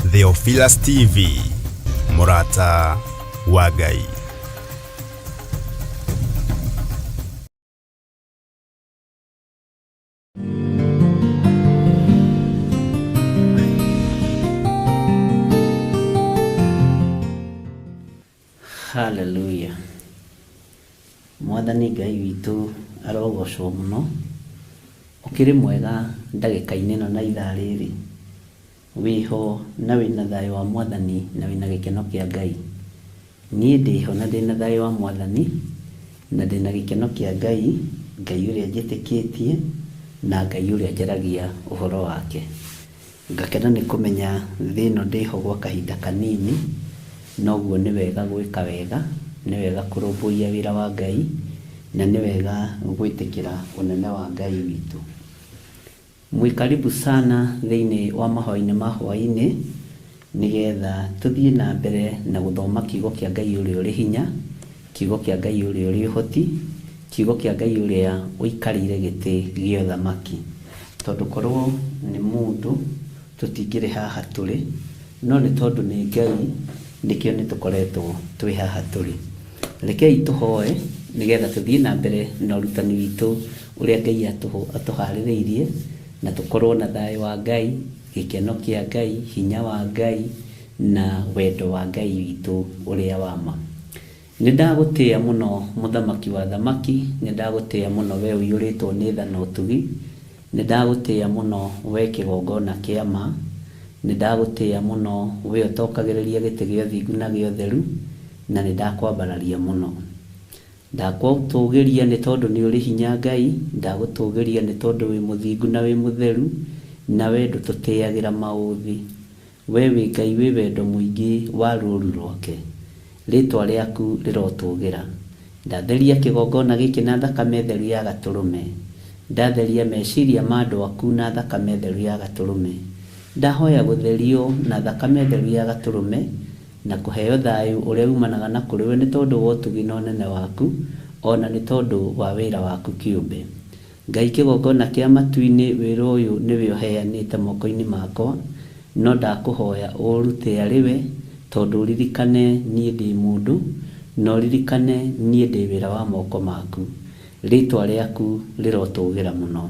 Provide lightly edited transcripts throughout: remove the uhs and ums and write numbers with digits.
Theophilus TV, Mũrata wa Ngai. Hallelujah. Mwathani Ngai witũ arogocwo mũno. Ũkĩrĩ mwega ndagĩka-inĩ ĩno na ithaa rĩrĩ. Wĩho na wĩna thayũ wa Mwathani na wĩna gĩkeno kĩa Ngai. Niĩ ndĩho na ndĩna thayũ wa Mwathani na ndĩna gĩkeno kĩa Ngai, Ngai ũrĩa njĩtĩkĩtie na Ngai ũrĩa njaragia ũhoro wake. Ngakena nĩ kũmenya thĩ ĩno ndĩho gwa kahinda kanini, noguo nĩ wega gwĩka wega, nĩ wega kũrũmbũiya wĩra wa Ngai, na nĩ wega gwĩtĩkĩra ũnene wa Ngai witũ. Mwĩ karibu sana thĩinĩ wa mahoya-inĩ ma hwaĩ-inĩ, nĩgetha tũthiĩ na mbere na gũthoma kiugo kĩa Ngai ũrĩa ũrĩ hinya, kiugo kĩa Ngai ũrĩa ũrĩ ũhoti, kiugo kĩa Ngai ũrĩa ũikarĩire gĩtĩ gĩa ũthamaki. Tondũ korwo nĩ mũndũ tũtingĩrĩ haha tũrĩ, no nĩ tondũ nĩ Ngai nĩkĩo nĩ tũkoretwo twĩ haha tũrĩ. Rekei tũhoe nĩgetha tũthiĩ na mbere na ũrutani witũ ũrĩa Ngai atũharĩrĩirie, na tũkorwo na thayũ wa Ngai, gĩkeno kĩa Ngai, hinya wa Ngai, na wendo wa Ngai witũ ũrĩa wa ma. Nĩ ndagũtĩĩa mũno mũthamaki wa athamaki, nĩ ndagũtĩĩa mũno we ũiyũrĩtwo nĩ tha na ũtugi, nĩ ndagũtĩĩa mũno we kĩgongona kĩa ma, nĩ ndagũtĩĩa mũno we ũtokagĩrĩria gĩtĩ gĩa ũthingu na gĩa ũtheru, na nĩ ndakwambararia mũno. Ndagũtũũgĩria nĩ tondũ nĩ ũrĩ hinya Ngai, ndagũtũũgĩria nĩ tondũ wĩ mũthingu na wĩ mũtheru, na we ndũtũtĩagĩra maũthĩ. We wĩ Ngai wĩ wendo mũingĩ wa rũũru rwake. Rĩĩtwa rĩaku rĩrotũũgĩra. Ndatheria kĩgongona gĩkĩ na thakame theru ya Gatũrũme. Ndatheria meciria ma andũ aku na thakame theru ya Gatũrũme. Ndahoya gũtherio na thakame theru ya Gatũrũme, na kũheo thayũ ũrĩa umanaga na kũrĩ we nĩ tondũ wa ũtugi na ũnene waku, o na nĩ tondũ wa wĩra waku kĩũmbe. Ngai kĩgongona kĩa matu-inĩ, wĩra ũyũ nĩwe ũheanĩte moko-inĩ makwa, no ndakũhoya ũũrute arĩ we, tondũ ũririkane niĩ ndĩ mũndũ, na ũririkane niĩ ndĩ wĩra wa moko maku. Rĩĩtwa rĩaku rĩrotũũgĩra mũno.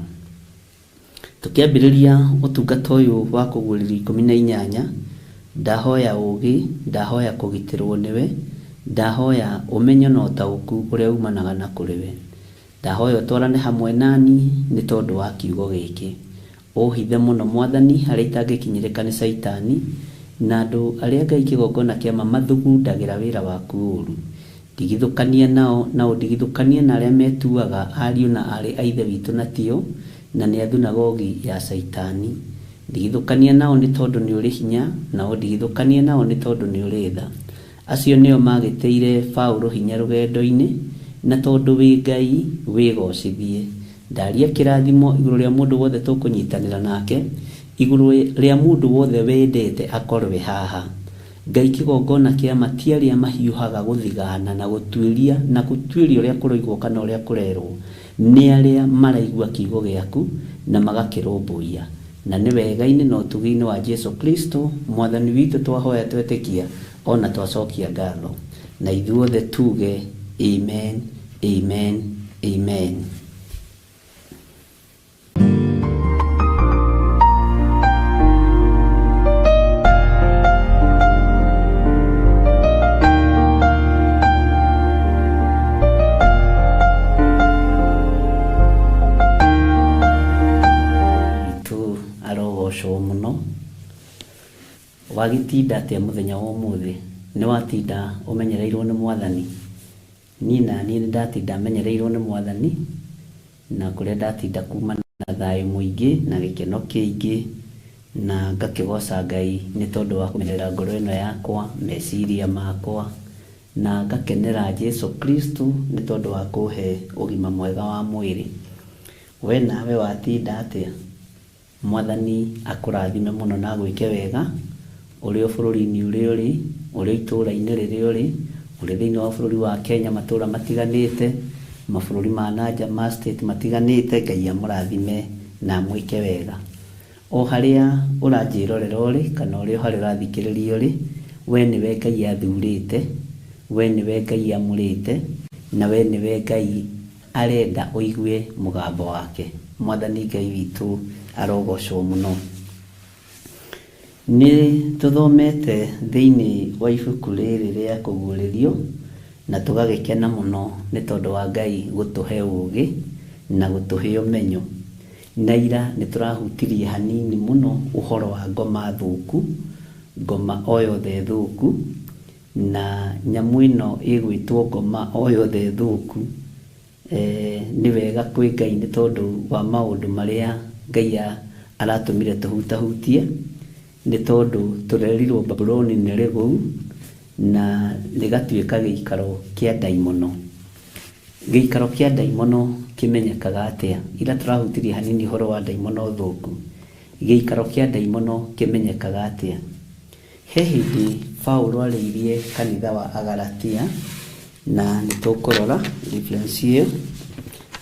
Tũkĩambĩrĩria ũtungata ũyũ wa kũguũrĩrio 18, ndahoya ũũgĩ, ndahoya kũgitĩrwo nĩwe, ndahoya ũmenyo na ũtaũku ũrĩa umanaga na kũrĩ we. Ndahoya ũtwarane hamwe nani nĩ tondũ wa kiugo gĩkĩ. Ũhithe mũno Mwathani harĩa itangĩkinyĩrĩka nĩ Caitani, na andũ arĩa Ngai kĩgongona kĩa ma mathugundagĩra wĩra waku ũũru. Ndigithũkania nao, na ũndigithũkanie na arĩa metuaga ariũ na aarĩ a Ithe witũ na tio, na nĩ a thunagogi ya Caitani. Ndigithũkania nao nĩ tondũ nĩ ũrĩ hinya, na ũndigithũkanie nao nĩ tondũ nĩ ũrĩ tha. Acio nĩo maagĩtĩire Paũlũ hinya rũgendo-inĩ, na tondũ wĩ Ngai, wĩgoocithie. Ndaria kĩrathimo igũrũ rĩa mũndũ wothe tũkũnyitanĩra nake, igũrũ rĩa mũndũ wothe wendete akorwe haha. Ngai kĩgongona kĩa ma ti arĩa mahiũhaga gũthigana na gũtuĩria na gũtuĩria ũrĩa kũroigwo kana ũrĩa kũrerwo, nĩ arĩa maraigua kiugo gĩaku na magakĩrũmbũiya. Na nĩ wega-inĩ na ũtugi-inĩ wa Jesu Kristo Mwathani witũ twahoya twetĩkia o na twacokia ngatho. Na ithuothe tuge amen, amen, amen. Witũ arogocwo mũno. Wagĩtinda atĩa mũthenya wa ũmũthĩ? Nĩ watinda ũmenyereirwo nĩ Mwathani? Niĩ naniĩ nĩ ndatinda menyereirwo nĩ Mwathani, na kũrĩa ndatinda kuma na thayũ mũingĩ na gĩkeno kĩingĩ, na ngakĩgoca Ngai nĩ tondũ wa kũmenyerera ngoro ĩno yakwa, meciria makwa, na ngakenera Jesu Kristo nĩ tondũ wa kũhe ũgima mwega wa mwĩrĩ. We nawe watinda atĩa? Mwathani akũrathime mũno na agwĩke wega, ũrĩ o bũrũri-inĩ ũrĩa ũrĩ, ũrĩ o itũũra-inĩ rĩrĩa ũrĩ, ũrĩ thĩinĩ wa bũrũri wa Kenya matũũra matiganĩte, mabũrũri ma na nja ma state matiganĩte, Ngai amũrathime na amwĩke wega. O harĩa ũranjĩrorera ũrĩ kana ũrĩ o harĩa ũrathikĩrĩria ũrĩ, we nĩwe Ngai athurĩte, we nĩwe Ngai amũrĩte, na we nĩwe Ngai arenda ũigue mũgambo wake. Mwathani Ngai witũ arogocwo mũno. Nĩ tũthomete thĩinĩ wa ibuku rĩrĩ rĩa kũguũrĩrio na tũgagĩkena mũno nĩ tondũ wa Ngai gũtũhe ũgĩ na gũtũhe ũmenyo. Na ira nĩ tũrahutirie hanini mũno ũhoro wa ngoma thũku, ngoma o yothe thũku, na nyamũ ĩno ĩgwĩtwo ngoma o yothe thũku. Nĩ wega kwĩ Ngai nĩ tondũ wa maũndũ marĩa Ngai aratũmire tũhutahutie, nĩ tondũ tũrerirwo Babuloni nĩ rĩgũu na rĩgatuĩka gĩikaro kĩa ndaimono. Gĩikaro kĩa ndaimono kĩmenyekaga atĩa? Ira tũrahutirie hanini ũhoro wa ndaimono thũku. Gĩikaro kĩa ndaimono kĩmenyekaga atĩa? He hĩndĩ Paulo arĩirie kanitha wa Agalatia, na nĩ tũkũrora reference ĩyo,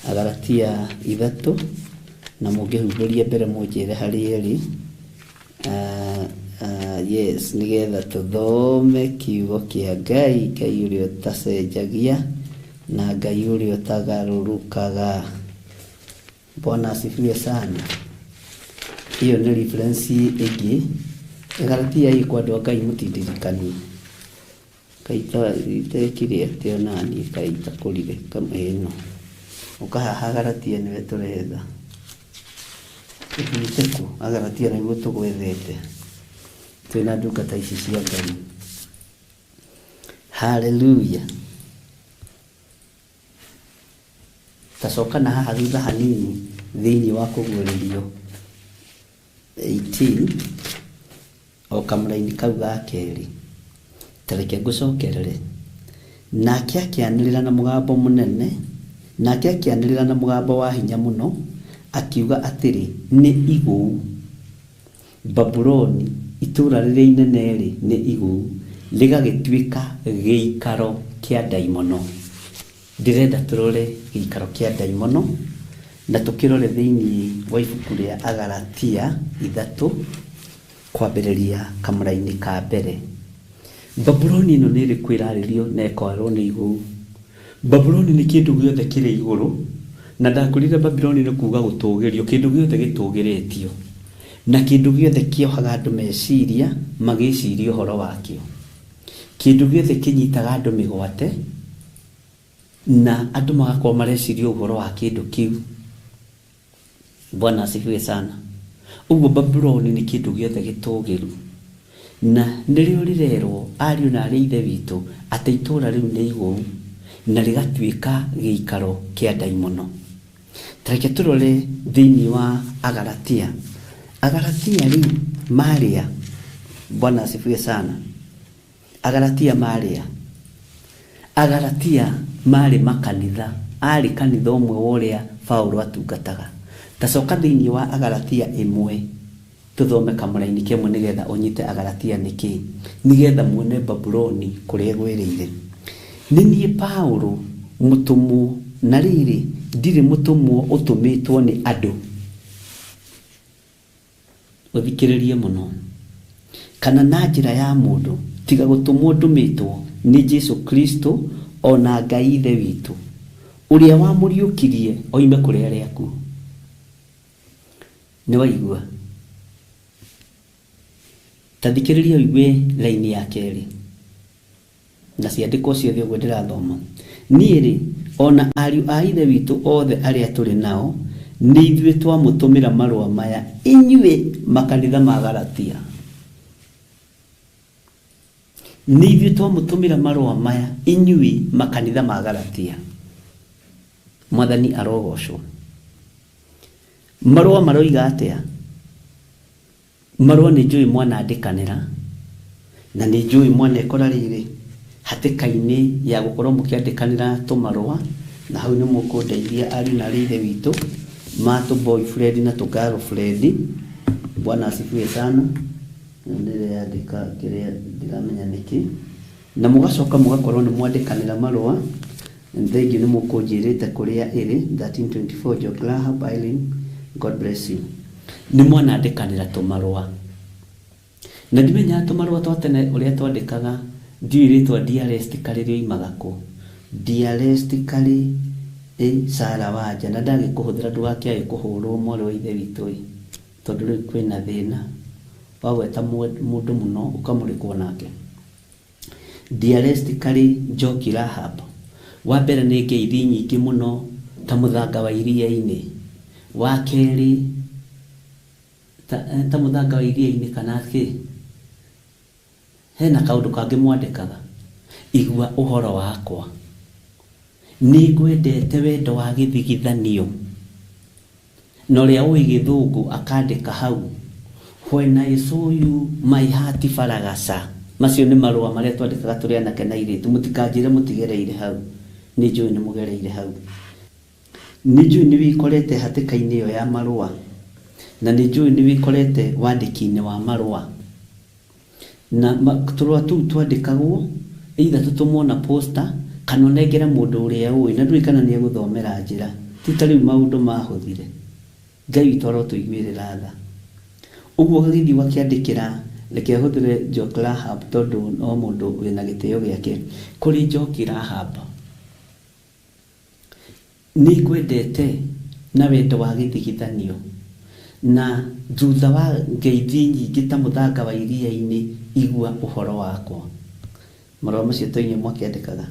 Agalatia 3, na mũngĩhumbũria mbere mũnjĩre harĩa ĩrĩ. Yes, nĩgetha tũthome kiugo kĩa Ngai, Ngai ũrĩa ũtacenjagia na Ngai ũrĩa ũtagarũrũkaga. Bwana asifiwe sana. Ĩyo nĩ reference ĩngĩ. Galatia ĩ kwa andũ a Ngai mũtindirikanie. Ngai itekire atĩa onaniĩ kaĩ itakũrire kama ĩno. Ũka haha Galatia nĩwe tũretha. Ũthiĩte kũ? Agalatia nĩguo tũgwethete. Twĩna ndungata ici cia Ngai. Hallelujah. Tacoka na haha thutha hanini thĩinĩ wa kũguũrĩrio 18 o kamũraini kau ga kerĩ. Ta reke ngũcokerere. Nake akĩanĩrĩra na mũgambo mũnene, nake akĩanĩrĩra na mũgambo wa hinya mũno, akiuga atĩrĩ, nĩ igũu. Babuloni, itũũra rĩrĩa inene-rĩ, nĩ igũu, rĩgagĩtuĩka gĩikaro kĩa ndaimono. Ndĩrenda tũrore gĩikaro kĩa ndaimono na tũkĩrore thĩinĩ wa ibuku rĩa Agalatia 3 kwambĩrĩria kamũraini ka mbere. Babuloni ĩno nĩ ĩrĩkũ ĩrarĩrio na ĩkorwo nĩ igũu? Babuloni nĩ kĩndũ gĩothe kĩrĩ igũrũ, na ndakwĩrire Babuloni nĩ kuga gũtũgĩrio, kĩndũ gĩothe gĩtũgĩrĩtio na kĩndũ gĩothe kĩohaga andũ meciria magĩciria ũhoro wakĩo, kĩndũ gĩothe kĩnyitaga andũ mĩgwate na andũ magakorwo mareciria ũhoro wa kĩndũ kĩu. Bwana asifiwe sana. Ũguo Babuloni nĩ kĩndũ gĩothe gĩtũgĩru, na nĩrĩo rĩrerwo ariũ na arĩ ithe witũ atĩ itũũra rĩu nĩ igũu na rĩgatuĩka gĩikaro kĩa ndaimono. Ta reke tũrore thĩinĩ wa Agalatia. Agalatia rĩu marĩa, Bwana asifiwe sana. Agalatia marĩa, Agalatia marĩ makanitha, arĩ kanitha ũmwe wa ũrĩa Paulo atungataga. Tacoka thĩinĩ wa Agalatia 1 tũthome kamũraini kĩmwe nĩgetha ũnyite Agalatia nĩkĩ, nĩgetha muone Babuloni kũrĩa ĩgwĩrĩire. Nĩ niĩ Paulo mũtũmwo, na rĩrĩ ndirĩ mũtũmwo ũtũmĩtwo nĩ andũ. Ũthikĩrĩrie mũno. Kana na njĩra ya mũndũ, tiga gũtũmwo ndũmĩtwo nĩ Jesu Kristo ona Ngai Ithe witũ, ũrĩa wamũriũkirie oime kũrĩ arĩa akuũ. Nĩ waigua? Ta thikĩrĩria ũigue laini ya kerĩ na ciandĩkwo ciothe ũguo ndĩrathoma. Niĩ rĩ, ona ariũ a Ithe witũ othe arĩa tũrĩ nao, nĩ ithuĩ twamũtũmĩra marũa maya inyuĩ makanitha ma Galatia. Nĩ ithuĩ twamũtũmĩra marũa maya inyuĩ makanitha ma Galatia. Mwathani arogocwo. Marũa maroiga atĩa? Marũa nĩ njũĩ mwanandĩkanĩra, na nĩ njũĩ mwanekora rĩrĩ hatĩka-inĩ ya gũkorwo mũkĩandĩkanĩra tũmarũa, na hau nĩ mũkũndeithia ariũ na arĩ ithe witũ ma tũ boyfriend na tũ girlfriend. Bwana asifiwe sana. Nĩndĩrandĩka kĩrĩa ndiramenya nĩkĩ, na mũgacoka mũgakorwo nĩ mwandĩkanĩra marũa. Thengiũ nĩ mũkũnjĩrĩte kũrĩa ĩrĩ 1324 Jograhab Island. God bless you. Nĩ mwanandĩkanĩra tũmarũa. Na ndimenyaga tũmarũa twa tene ũrĩa twandĩkaga, ndiũĩ rĩtwa dearest karĩ rĩoimaga kũ. Dearest karĩ Sarah Wanja, na ndagĩkũhũthĩra ndũgakĩage kũhũrwo mwarĩ wa ithe witũ ĩ, tondũ rĩu kwĩna thĩna wagweta mũndũ mũno ũkamũrĩkwo nake. Dearest karĩ Njoki Rahab, wa mbere nĩ ngeithi nyingĩ mũno ta mũthanga wa iria-inĩ, wa kerĩ ta mũthanga wa iria-inĩ kana kĩ, hena kaũndũ kangĩ mwandĩkaga, igua ũhoro wakwa, nĩ ngwendete wendo wa gĩthigithanio, na ũrĩa ũĩ gĩthũngũ akandĩka hau, when I saw you my heart faragasa. Macio nĩ marũa marĩa twandĩkaga tũrĩ anake na airĩtu, mũtikanjĩre mũtigereire hau, nĩ njũĩ nĩ mũgereire hau. Nĩ njũĩ nĩ wĩkorete hatĩka-inĩ ĩyo ya marũa, na nĩ njũĩ nĩ wĩkorete wandĩki-inĩ wa marũa. Na tũrũa tũu twandĩkagwo either tũtũmwo na posta kana ũnengere mũndũ ũrĩa ũĩ, na ndũĩ kana nĩ egũthomera njĩra. Ti ta rĩu maũndũ mahũthire. Ngai witũ arotũiguĩrĩra tha. Ũguo ũgagĩthiĩ ũgakĩandĩkĩra, reke hũthĩre Njoki Rahab tondũ no mũndũ wĩna gĩtĩo gĩake. Kũrĩ Njoki Rahab, nĩ ngwendete na wendo wa gĩthigithanio, na thutha wa ngeithi nyingĩ ta mũthanga wa iria-inĩ, igua ũhoro wakwa. Marũa macio to inyuĩ mwakĩandĩkaga.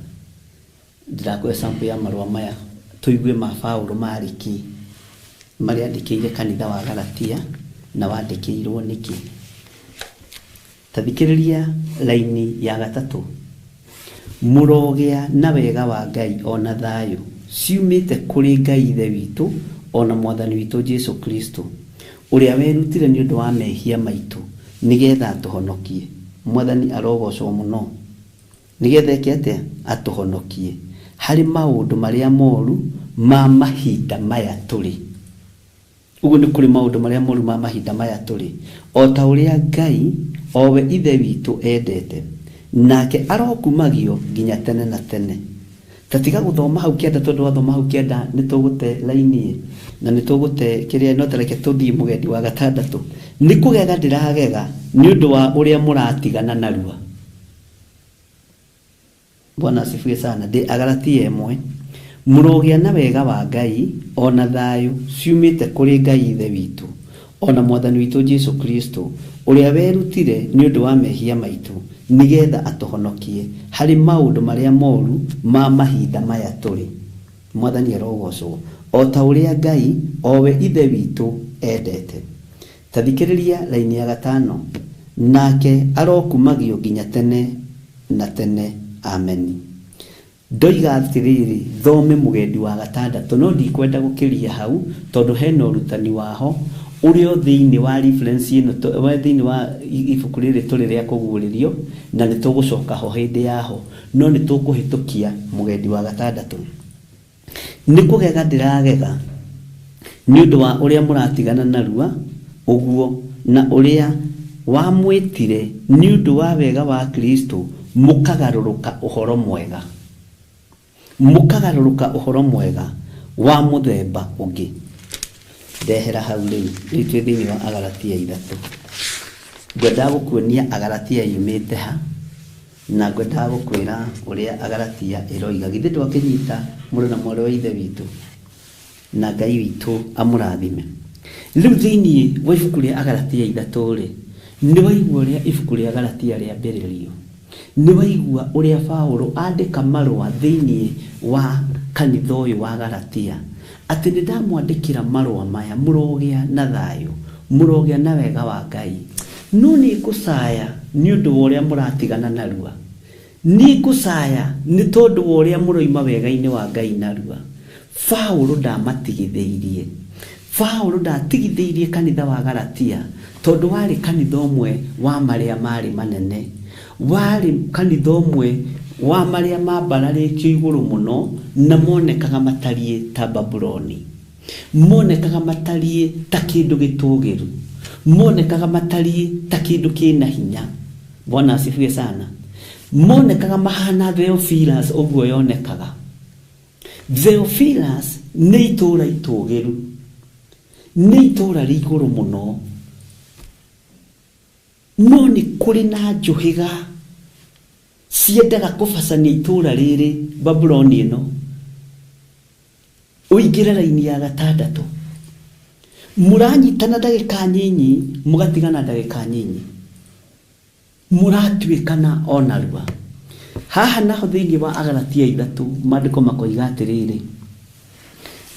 Ndĩrakũhe sample ya marũa maya tũigue ma Paũlũ marĩ kĩ, marĩa andĩkĩire kanitha wa Galatia na wandĩkĩirwo nĩkĩ. Ta thikĩrĩria raini ya gatatũ. Mũrogĩa na wega wa Ngai ona thayũ, ciumĩte kũrĩ Ngai Ithe witũ ona Mwathani witũ Jesu Kristo, ũrĩa werutire nĩ ũndũ wa mehia maitũ nĩgetha atũhonokie. Mwathani arogocwo mũno. Nĩgetha eke atĩa? Atũhonokie harĩ maũndũ marĩa moru ma mahinda maya tũrĩ. Ũguo nĩ kũrĩ maũndũ marĩa moru ma mahinda maya tũrĩ, o ta ũrĩa Ngai o we Ithe witũ endete, nake arokumagio nginya tene na tene. Ta tiga gũthoma hau kĩanda, tondũ wathoma hau kĩanda nĩ tũgũte raini na nĩ tũgũte kĩrĩa, no tareke tũthiĩ mũgendi wa gatandatũ. Nĩ kũgega ndĩragega nĩ ũndũ wa ũrĩa mũratigana narua. Bwana asifiwe sana. Ndĩ Agalatia 1. Mũrogĩa na wega wa Ngai ona thayũ ciumĩte kũrĩ Ngai Ithe witũ ona Mwathani witũ Jesu Kristo, ũrĩa werutire nĩ ũndũ wa mehia maitũ nĩgetha atũhonokie harĩ maũndũ marĩa moru ma mahinda maya tũrĩ. Mwathani arogocwo, o ta ũrĩa Ngai o we Ithe witũ endete. Ta thikĩrĩria raini ya gatano. Nake arokumagio nginya tene na tene. Ameni. Ndoiga atĩrĩrĩ, thome mũgendi wa gatandatũ, no ndikwenda gũkĩria hau tondũ hena ũrutani waho ũrĩa thĩinĩ wa reference ĩno, wa thĩinĩ wa ibuku rĩrĩ tũrĩ rĩa kũguũrĩrio, na nĩ tũgũcoka ho hĩndĩ yaho, no nĩ tũkũhĩtũkia mũgendi wa gatandatũ. Nĩ kũgega ndĩragega nĩ ũndũ wa ũrĩa mũratigana narua ũguo, na ũrĩa wamwĩtire nĩ ũndũ wa wega wa Kristo, mũkagarũrũka ũhoro mwega. Mũkagarũrũka ũhoro mwega wa mũthemba ũngĩ. Ndehera hau rĩu, rĩu twĩ thĩinĩ wa Agalatia 3. Ngwendaga gũkuonia Agalatia yumĩte ha, na ngwendaga gũkwĩra ũrĩa Agalatia ĩroiga. Githĩ ndwakĩnyita mũrũ na mwarĩ wa Ithe witũ, na Ngai witũ amũrathime. Rĩu thĩinĩ wa ibuku rĩa Agalatia 3 rĩ, nĩ waigua ũrĩa ibuku rĩa Galatia rĩambĩrĩrio. Nĩ waigua ũrĩa Paũlũ andĩka marũa thĩinĩ wa kanitha ũyũ wa Galatia, atĩ nĩ ndamwandĩkĩra marũa maya, mũrogĩa na thayũ, mũrogĩa na wega wa Ngai. No nĩ ngũcaya nĩ ũndũ wa ũrĩa mũratigana narua. Nĩ ngũcaya nĩ tondũ wa ũrĩa mũroima wega-inĩ wa Ngai narua. Paũlũ ndamatigithĩirie. Paũlũ ndatigithĩirie kanitha wa Galatia tondũ warĩ kanitha ũmwe wa marĩa marĩ manene. Warĩ kanitha ũmwe wa marĩa mambararĩtio igũrũ mũno na monekaga matariĩ ta Babuloni. Monekaga matariĩ ta kĩndũ gĩtũgĩru. Monekaga matariĩ ta kĩndũ kĩna hinya. Bwana asifiwe sana. Monekaga mahana Theophilus ũguo yonekaga. Theophilus nĩ itũũra itũgĩru. Nĩ itũũra rĩ igũrũ mũno, no nĩ kũrĩ na njũhĩga ciendaga kũbacania itũũra rĩrĩ Babuloni ĩno. Ũingĩre raini ya gatandatũ, mũranyitana ndagĩka nyinyi, mũgatigana ndagĩka nyinyi, mũratuĩkana o narua. Haha naho thĩinĩ wa Agalatia 3 maandĩko makoiga atĩrĩrĩ,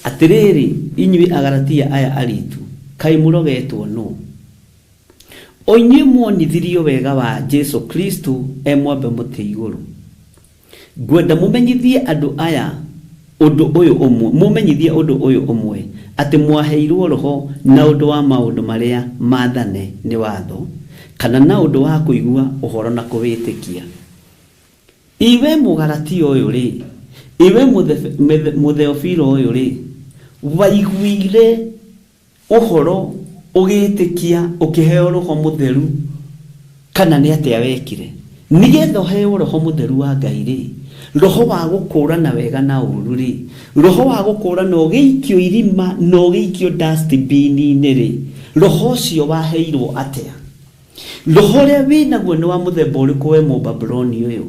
atĩrĩrĩ inyuĩ Agalatia aya aritu, kaĩ mũrogetwo nũ? O inyuĩ muonithirio wega wa Jesu Kristo e mwambe mũtĩ igũrũ. Ngwenda mũmenyithie andũ aya ũndũ ũyũ ũmwe, mũmenyithie ũndũ ũyũ ũmwe, atĩ mwaheirwo roho na ũndũ wa maũndũ marĩa maathane nĩ watho, kana na ũndũ wa kũigua ũhoro na kũwĩtĩkia. Iwe Mũgalatia ũyũ rĩ, iwe Mũtheofilo ũyũ rĩ, waiguire ũhoro ũgĩtĩkia ũkĩheo roho mũtheru, kana nĩ atĩa wekire? Nĩgetha ũheo roho mũtheru wa Ngai rĩ, roho wa gũkũrana wega na ũũru rĩ, roho wa gũkũrana ũgĩikio irima na ũgĩikio dustbin-inĩ rĩ, roho ũcio waheirwo atĩa? Roho ũrĩa wĩnaguo nĩ wa mũthemba ũrĩkũ we Mũbabuloni ũyũ?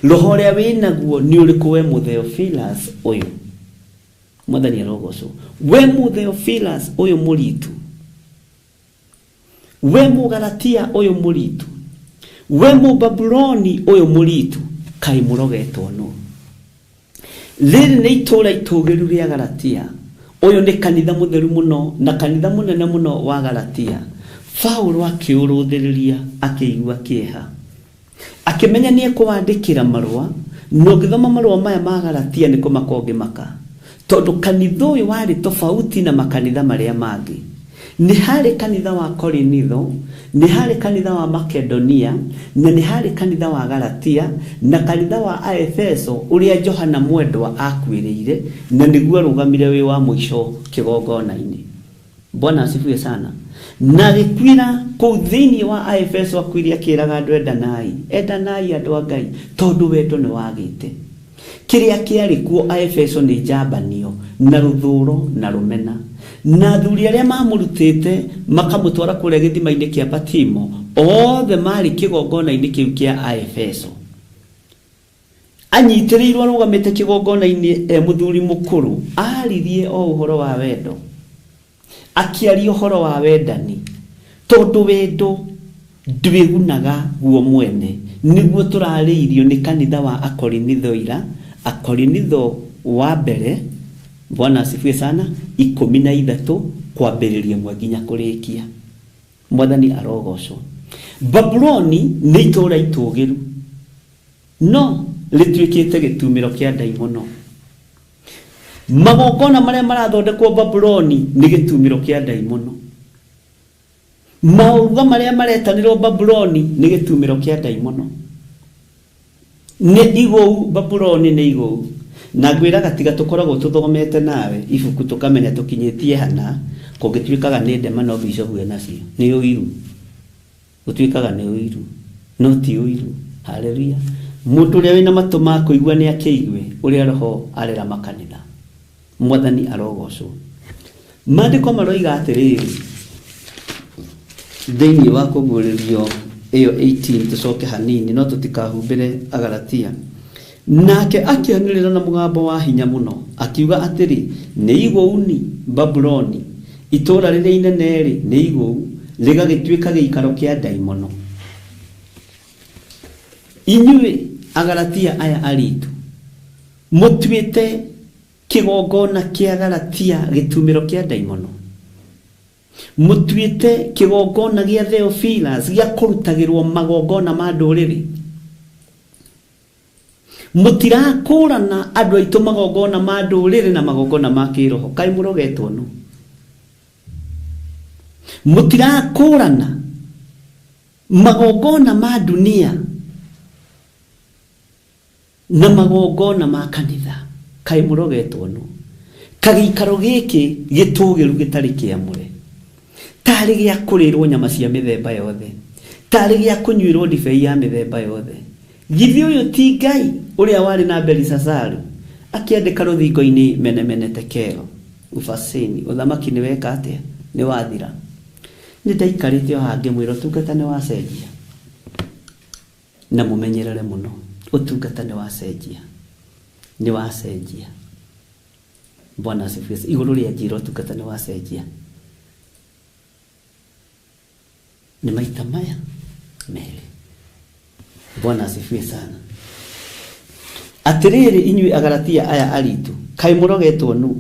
Roho ũrĩa wĩnaguo nĩ ũrĩkũ we Mũtheophilus ũyũ? Mwathani arogocwo. We Mũtheophilus ũyũ mũritu, we Mũgalatia ũyũ mũritu, we Mũbabuloni ũyũ mũritu, kaĩ mũrogetwo nũ? Rĩrĩ nĩ itũũra itũũgĩru rĩa Galatia. Ũyũ nĩ kanitha mũtheru mũno na kanitha mũnene mũno wa Galatia. Paulo akĩũrũthĩrĩria akĩigua kĩeha, akĩmenya nĩ ekũwandĩkĩra marũa. Na ũngĩthoma marũa maya ma Galatia nĩ kũmaka ũngĩmaka, tondũ kanitha ũyũ warĩ tofauti na makanitha marĩa mangĩ. Nĩ harĩ kanitha wa Korinitho, nĩ harĩ kanitha wa Makedonia, na nĩ harĩ kanitha wa Galatia, na kanitha wa Aefeso ũrĩa Johana mwendwa akuĩrĩire, na nĩguo arũgamire wĩ wa mũico kĩgongona-inĩ. Bwana asifiwe sana. Na agĩkuĩra kũu thĩinĩ wa Aefeso, akuire akĩraga andũ endanai, endanai andũ a Ngai, tondũ wendo nĩ wagĩte. Kĩrĩa kĩarĩ kuo Aefeso nĩ njambanio na rũthũro na rũmena. Na athuri arĩa mamũrutĩte makamũtwara kũrĩa gĩthima-inĩ kĩa Patimo, othe marĩ kĩgongona-inĩ kĩu kĩa Aefeso. Anyitĩrĩirwo arũgamĩte kĩgongona-inĩ e mũthuri mũkũrũ, aririe o ũhoro wa wendo, akĩaria ũhoro wa wendani, tondũ wendo ndwĩgunaga guo mwene. Nĩguo tũrarĩirio nĩ kanitha wa Akorinitho ira, Akorinitho wa mbere, Bwana asifiwe sana, 13 kwambĩrĩria ĩmwe nginya kũrĩkia. Mwathani arogocwo. Babuloni nĩ itũũra itũũgĩru, no rĩtuĩkĩte gĩtumĩro kĩa ndaimono. Magongona marĩa marathondekwo Babuloni nĩ gĩtumĩro kĩa ndaimono. Maũruga marĩa maretanĩrwo Babuloni nĩ gĩtumĩro kĩa ndaimono. Nĩ igũu, Babuloni nĩ igũu. Na ngwĩraga tiga tũkoragwo tũthomete nawe ibuku tũkamenya tũkinyĩtie hana, kũngĩtuĩkaga nĩ ndema no bishofu enacio. Nĩ ũiru. Gũtuĩkaga nĩ ũiru, no ti ũiru. Haleluya. Mũndũ ũrĩa wĩna matũ ma kũigua nĩ akĩigue ũrĩa roho arera makanitha. Mwathani arogocwo. Maandĩko maroiga atĩrĩrĩ, thĩinĩ wa kũguũrĩrio ĩyo 18, tũcoke hanini no tũtikahumbĩre Agalatia. Nake akĩanĩrĩra na mũgambo wa hinya mũno akiuga atĩrĩ, nĩ igũuni Babuloni, itũũra rĩrĩa inene rĩ, nĩ igũu, rĩgagĩtuĩka gĩikaro kĩa ndaimono. Inyuĩ Agalatia aya aritu, mũtuĩte kĩgongona kĩa Galatia gĩtumĩro kĩa ndaimono. Mũtuĩte kĩgongona gĩa Theophilus gĩa kũrutagĩrwo magongona ma ndũrĩrĩ. Mũtirakũrana andũ aitũ magongona ma ndũrĩrĩ na magongona ma kĩroho. Kaĩ mũrogetwo nũ? Mũtirakũrana magongona ma dunia na magongona ma kanitha. Kaĩ mũrogetwo nũ? Kagĩikaro gĩkĩ gĩtũgĩru gĩtarĩ kĩamũre, tarĩ gĩa kũrĩrwo nyama cia mĩthemba yothe, tarĩ gĩa kũnyuĩrwo ndibei ya mĩthemba yothe. Githĩ ũyũ ti Ngai ũrĩa warĩ na Belisazaru akĩandĩka rũthingo-inĩ mene mene tekelo ufasini, ũthamaki nĩ weka atĩa? Nĩ wathira. Nĩ ndaikarĩte o haha ngĩmwĩra ũtungata nĩ wacenjia. Na mũmenyerere mũno. Ũtungata nĩ wacenjia. Nĩ wacenjia. Bwana asifiwe. Igũrũ rĩa njĩra ũtungata nĩ wacenjia. Nĩ maita maya merĩ. Bwana asifiwe sana. Atĩrĩrĩ inyuĩ Agalatia aya aritu, kaĩ mũrogetwo nũ?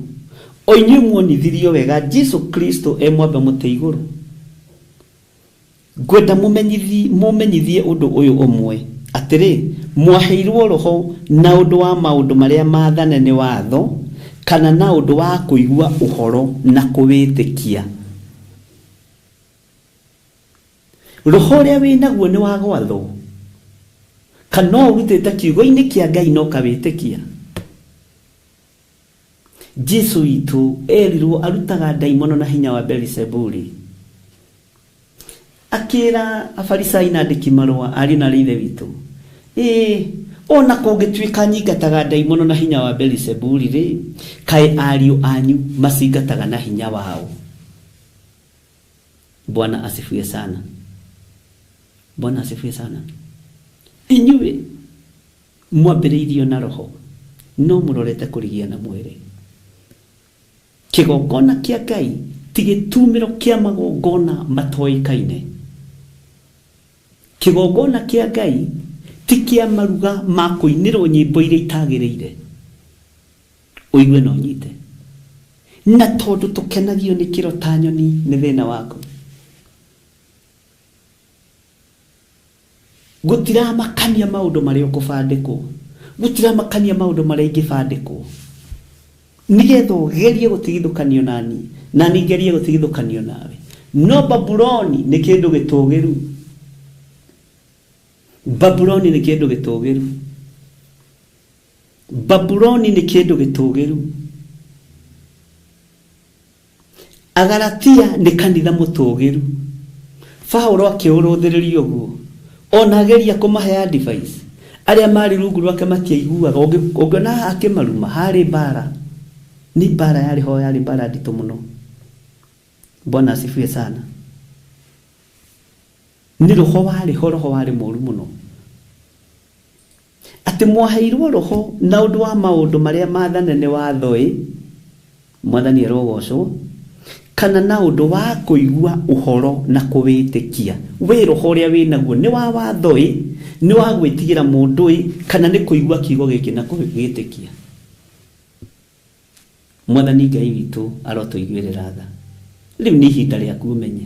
O inyuĩ muonithirio wega Jesu Kristo e mwambe mũtĩ igũrũ. Ngwenda mũmenyithie ũndũ ũyũ ũmwe, atĩrĩ, mwaheirwo roho na ũndũ wa maũndũ marĩa maathane nĩ watho, kana na ũndũ wa kũigua ũhoro na kũwĩtĩkia. Roho ũrĩa wĩnaguo nĩ wa gwathwo, kana ũrutĩte kiugo-inĩ kĩa Ngai na ũkawĩtĩkia. Jesu witũ erirwo arutaga ndaimono na hinya wa Beelizebuli. Akĩra Afarisai na andĩki marũa ariũ na ithe witũ, ĩĩ ona kũngĩtuĩka nyingataga ndaimono na hinya wa Beelizebuli rĩ, kaĩ ariũ anyu macingataga na hinya wao. Bwana asifiwe sana. Bwana asifiwe sana. Inyuĩ mwambĩrĩirio na roho no mũrorete kũrigia na mwĩrĩ. Kĩgongona kĩa Ngai ti gĩtumĩro kĩa magongona matoĩkaine. Kĩgongona kĩa Ngai ti kĩa maruga ma kũinĩrwo nyĩmbo iria itagĩrĩire. Ũigue na ũnyite. Na tondũ tũkenagio nĩ kĩro ta nyoni nĩ thĩna waku. Gũtiramakania maũndũ marĩa ũkũbandĩkwo. Gũtiramakania maũndũ marĩa ingĩbandĩkwo. Nĩgetha ũgerie gũtigithũkanio nani, na niĩ ngerie gũtigithũkanio nawe. No Babuloni nĩ kĩndũ gĩtũgĩru. Babuloni nĩ kĩndũ gĩtũgĩru. Babuloni nĩ kĩndũ gĩtũgĩru. Agalatia nĩ kanitha mũtũgĩru. Paulo akĩũrũthĩrĩria ũguo. Ona ageria kũmahe advice. Arĩa marĩ rungu rwake matiaiguaga. Ũngĩona akĩmaruma harĩ mbara. Nĩ mbara yarĩ ho, yarĩ mbara nditũ mũno. Bwana asifiwe sana. Nĩ roho warĩ ho, roho warĩ mũru mũno. Atĩ mwaheirwo roho na ũndũ wa maũndũ marĩa maathane nĩ watho ĩ, Mwathani arogocwo, kana na ũndũ wa kũigua ũhoro na kũwĩtĩkia. Wĩ roho ũrĩa wĩnaguo nĩ wa watho ĩ, nĩ wa gwĩtigĩra mũndũ ĩ, kana nĩ kũigua kiugo gĩkĩ na kũgĩtĩkia. Mwathani Ngai witũ arotũiguĩrĩra tha. Rĩu nĩ ihinda rĩaku ũmenye.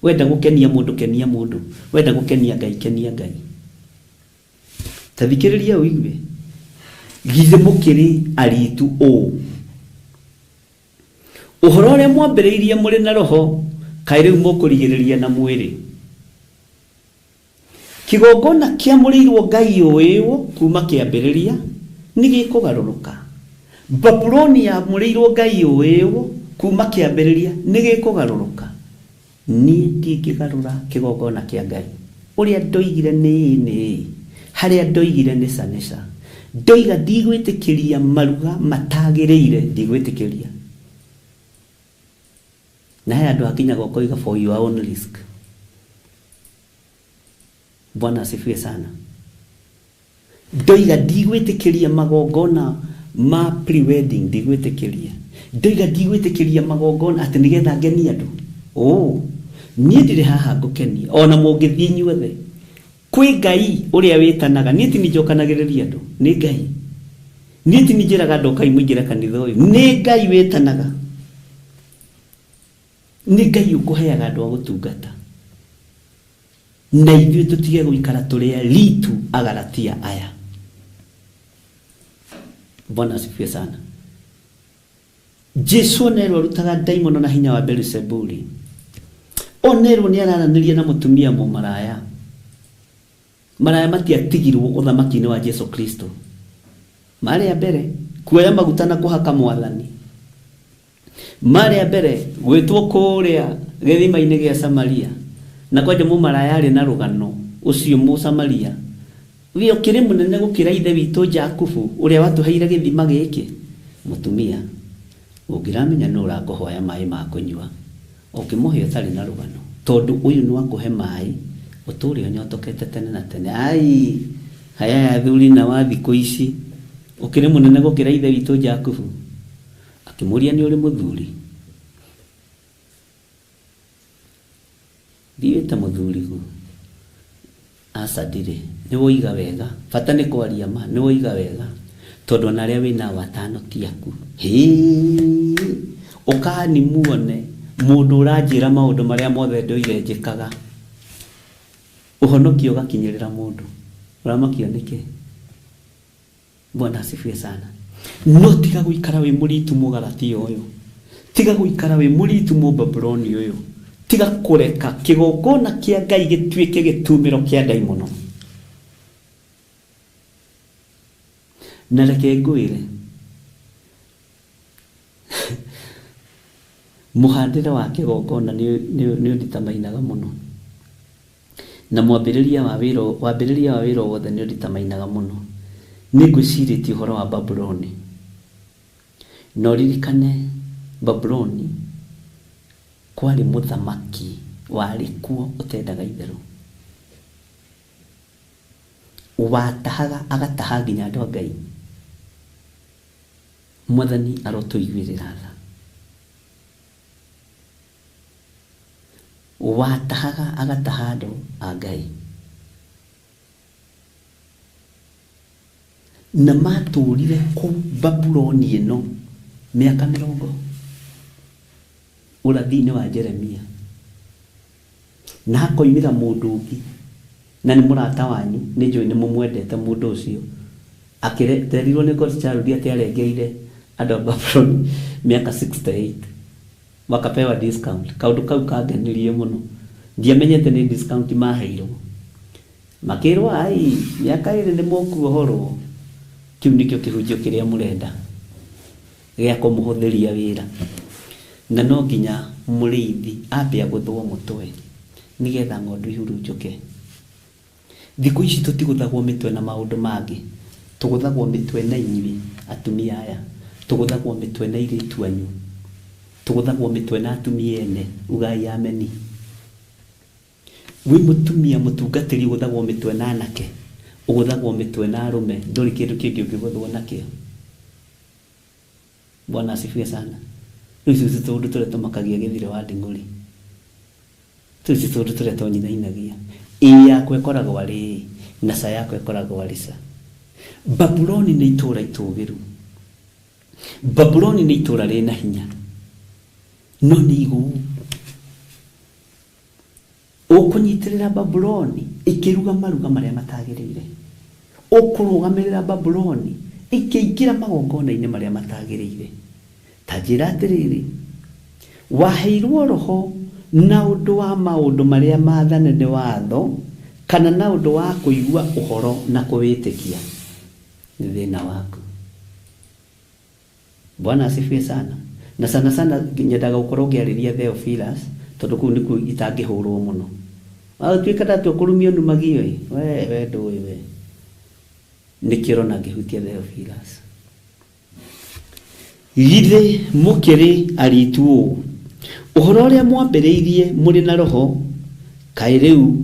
Wenda gũkenia mũndũ, kenia mũndũ. Wenda gũkenia Ngai, kenia Ngai. Ta thikĩrĩria ũigue. Githĩ mũkĩrĩ aritu ũũ? Ũhoro ũrĩa mwambĩrĩirie mũrĩ na roho, kaĩ rĩu mũkũrigĩrĩria na mwĩrĩ. Kĩgongona kĩamũrĩirwo Ngai ũĩwo kuma kĩambĩrĩria nĩ gĩkũgarũrũka. Babuloni yamũrĩirwo Ngai ũĩwo kuma kĩambĩrĩria nĩ gĩkũgarũrũka. Niĩ ndingĩgarũra kĩgongona kĩa Ngai. Ũrĩa ndoigire nĩ ĩĩ nĩ ĩĩ, harĩa ndoigire nĩ ca nĩ ca. Ndoiga ndigwĩtĩkĩria maruga matagĩrĩire, ndigwĩtĩkĩria. Na he andũ hakinyaga ũkoiga for your own risk. Bwana asifiwe sana. Ndoiga ndigwĩtĩkĩria magongona ma pre-wedding, ndigwĩtĩkĩria. Ndoiga ndigwĩtĩkĩria magongona atĩ nĩgetha ngenie andũ. Oh, niĩ ndirĩ haha ngũkenie, ona mũngĩthiĩ inyuothe. Kwĩ Ngai ũrĩa wĩtanaga, niĩ ti niĩ njokanagĩrĩria andũ, nĩ Ngai. Niĩ ti niĩ njĩraga andũ ũkai mũingĩre kanitha ũyũ, nĩ Ngai wĩtanaga. Nĩ Ngai ũkũheaga andũ a gũtungata. Na ithuĩ tũtige gũikara tũrĩ aritu Agalatia aya. Bwana asifiwe sana. Jesu onerwo arutaga ndaimono na hinya wa Beelizebuli. Onerwo nĩ araranĩria na mũtumia mũmaraya. Maraya matiatigirwo ũthamaki-inĩ wa Jesu Kristo. Marĩ a mbere kuoya maguta na kũhaka mwathani. Marĩ a mbere gwĩtwo kũrĩa gĩthima-inĩ gĩa Samaria. Na kwanja mũmaraya arĩ na rũgano ũcio Mũsamaria. We ũkĩrĩ mũnene gũkĩra ithe witũ Jakubu ũrĩa watũheire gĩthima gĩkĩ. Mũtumia, ũngĩramenya nũ ũrakũhoya maĩ ma kũnyua. Ũngĩmũhe ũtarĩ na rũgano, tondũ ũyũ nĩ wa kũhe maĩ ũtũre ũnyotokete tene na tene. Ai, haya athuri na wa thikũ ici, ũkĩrĩ mũnene gũkĩra ithe witũ Jakubu. Akĩmũria nĩ ũrĩ mũthuri? Ndiĩte mũthuri guo. Aca ndirĩ. Nĩ woiga wega. Bata nĩ kwaria ma, nĩ woiga wega. Tondũ ona arĩa wĩnao atano ti aku. Hĩĩ, ũkani muone mũndũ ũranjĩra maũndũ marĩa mothe ndoire njĩkaga. Ũhonokio ũgakinyĩrĩra mũndũ. Ũramakio nĩkĩ? Bwana asifiwe sana. No tiga gũikara wĩ mũritu mũgalatia ũyũ. Tiga gũikara wĩ mũritu mũbabuloni ũyũ. Tiga kũreka kĩgongona kĩa Ngai gĩtuĩke gĩtumĩro kĩa ndaimono. Na reke ngwĩre, mũhandĩre wa kĩgongona nĩ ũnditamainaga mũno. Na mwambĩrĩria wa wĩra, wambĩrĩria wa wĩra wothe nĩ ũnditamainaga mũno. Nĩ ngwĩcirĩtie ũhoro wa Babuloni. Na ũririkane Babuloni kwarĩ mũthamaki warĩ kuo ũtendaga itherũ. Watahaga agataha nginya andũ a Ngai. Mwathani arotũiguĩrĩra tha. Watahaga agataha andũ a Ngai. Na matũrire kũu Babuloni ĩno mĩaka mĩrongo ũrathi-inĩ wa Jeremia. Na hakoimĩra mũndũ ũngĩ na nĩ mũrata wanyu, nĩ njũĩ nĩ mũmwendete mũndũ ũcio. Akĩrerirwo nĩ God's Child atĩ arengeire andũ a Babuloni mĩaka 68. Wakapewa discount. Kaũndũ kau kangenirie mũno. Ndiamenyete nĩ discount maheirwo. Makĩrwo ai, mĩaka ĩrĩ nĩ mũkuohorwo. Kĩu nĩkĩo kĩhunjio kĩrĩa mũrenda gĩa kũmũhũthĩria wĩra. Na no nginya mũrĩithi ambe agũthwo mũtwe nĩgetha ng'ondu ihurunjũke. Thikũ ici tũtigũthagwo mĩtwe na maũndũ mangĩ. Tũgũthagwo mĩtwe na inyuĩ atumia aya. Tũgũthagwo mĩtwe na airĩtu anyu. Tũgũthagwo mĩtwe na atumia ene. Ugai ameni. Wĩ mũtumia mũtungatĩri ũgũthagwo mĩtwe na anake. Ũgũthagwo mĩtwe na arũme. Ndũrĩ kĩndũ kĩngĩ ũngĩgũthwo nakĩo. Bwana asifiwe sana. Rĩu icio ti tũũndũ tũrĩa tũmakagia gĩthire wa nding'ũri. Tũu ti tũũndũ tũrĩa tũnyinainagia. Ĩĩ yakwa ĩkoragwo arĩ ĩĩ, na ca yakwa ĩkoragwo arĩ ca. Babuloni nĩ itũũra itũũgĩru. Babuloni nĩ itũũra rĩna hinya. No nĩ igũu. Ũkũnyitĩrĩra Babuloni ĩkĩruga maruga marĩa matagĩrĩire. Ũkũrũgamĩrĩra Babuloni ĩkĩingĩra magongona-inĩ marĩa matagĩrĩire. Ta njĩra atĩrĩrĩ, waheirwo roho na ũndũ wa maũndũ marĩa maathane nĩ watho kana na ũndũ wa kũigua ũhoro na kũwĩtĩkia? Nĩ thĩna waku. Bwana asifiwe sana. Na sana sana nyendaga gũkorwo ngĩarĩria Theophilus tondũ kũu nĩkuo itangĩhũrwo mũno. Watuĩka ndatua kũrumio numagio ĩ, we ndũĩ we. Nĩkĩo ũrona ngĩhutia Theophilus. Githĩ mũkĩrĩ aritu ũũ? Ũhoro ũrĩa mwambĩrĩirie mũrĩ na roho, kaĩ rĩu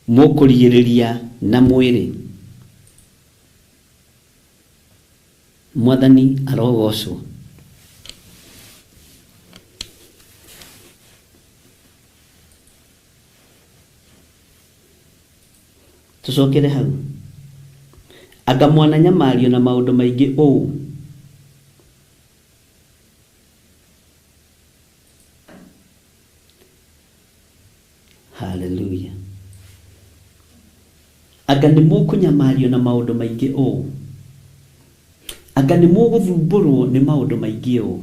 mũkũrigĩrĩria na mwĩrĩ? Mwathani arogocwo. Tũcokere hau. Anga mwananyamario na maũndũ maingĩ ũũ? Hallelujah. Anga nĩ mũkũnyamario na maũndũ maingĩ ũũ? Anga nĩ mũgũthumbũrwo nĩ maũndũ maingĩ ũũ?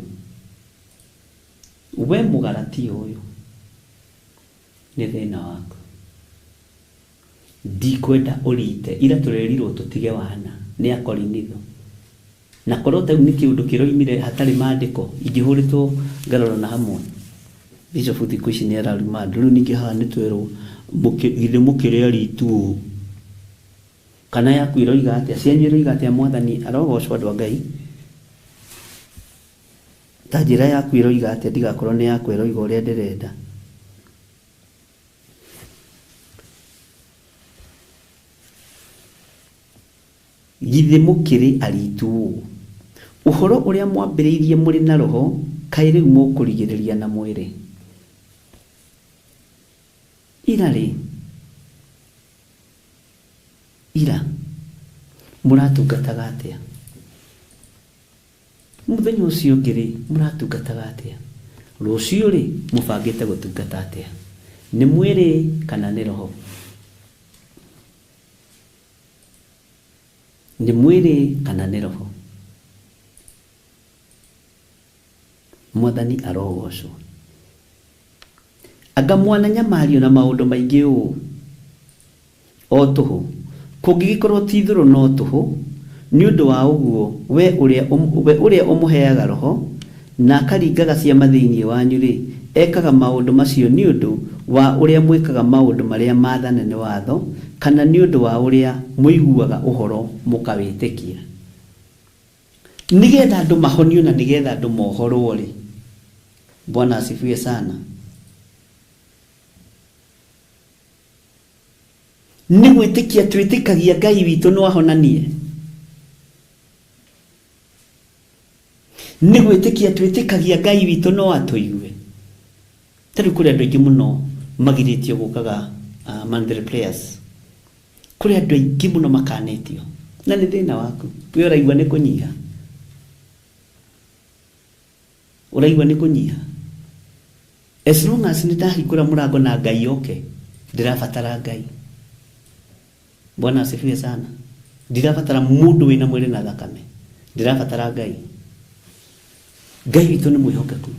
We mũgaratia ũyũ, nĩ thĩna waku. Ndikwenda ũrite, ira tũrerirwo tũtige wana nĩ akorinitho. Na korwo ta rĩu nĩ kĩũndũ kĩroimire hatarĩ maandĩko, ingĩhũrĩtwo ngaroro na hamwe. Bishop thikũ ici nĩ araruma andũ. Rĩu ningĩ haha nĩ twerwo githĩ mũkĩrĩ aritu ũũ? Kana yaku ĩroiga atĩa? Cianyu iroiga atĩa? Mwathani arogocwo andũ a Ngai. Ta njĩra yaku ĩroiga atĩa ndigakorwo nĩ yakwa ĩroiga ũrĩa ndĩrenda. Githĩ mũkĩrĩ aritu ũũ? Ũhoro ũrĩa mwambĩrĩirie mũrĩ na roho, kaĩ rĩu mũkũrigĩrĩria na mwĩrĩ? Ira rĩ, ira mũratungataga atĩa? Mũthenya ũcio ũngĩ rĩ, mũratungataga atĩa? Rũciũ rĩ, mũbangĩte gũtungata atĩa? Nĩ mwĩrĩ kana nĩ roho? Nĩ mwĩrĩ kana nĩ roho? Mwathani arogocwo. Anga mwananyamario na maũndũ maingĩ ũũ o tũhũ, kũngĩgĩkorwo ti itherũ no tũhũ. Nĩ ũndũ wa ũguo we ũrĩa ũmũheaga roho na akaringaga ciama thĩinĩ wanyu-rĩ, ekaga maũndũ macio nĩ ũndũ wa ũrĩa mwĩkaga maũndũ marĩa maathane nĩ watho, kana nĩ ũndũ wa ũrĩa mũiguaga ũhoro mũkawĩtĩkia. Nĩgetha andũ mahonio na nĩgetha andũ mohorwo rĩ, Bwana asifiwe sana. Nĩ gwĩtĩkia twĩtĩkagia Ngai witũ no ahonanie. Nĩ gwĩtĩkia twĩtĩkagia Ngai witũ no atũigue. Ta rĩu kũrĩ andũ aingĩ mũno magirĩtio gũkaga monthly prayers. Kũrĩ andũ aingĩ mũno makanĩtio. Na nĩ thĩna waku. We ũraigua nĩ kũnyiha. Ũraigua nĩ kũnyiha. As long as nĩ ndahingũra mũrango na Ngai oke, ndĩrabatara Ngai. Bwana asifiwe sana. Ndirabatara mũndũ wĩna mwĩrĩ na thakame. Ndĩrabatara Ngai. Ngai witũ nĩ mwĩhokeku.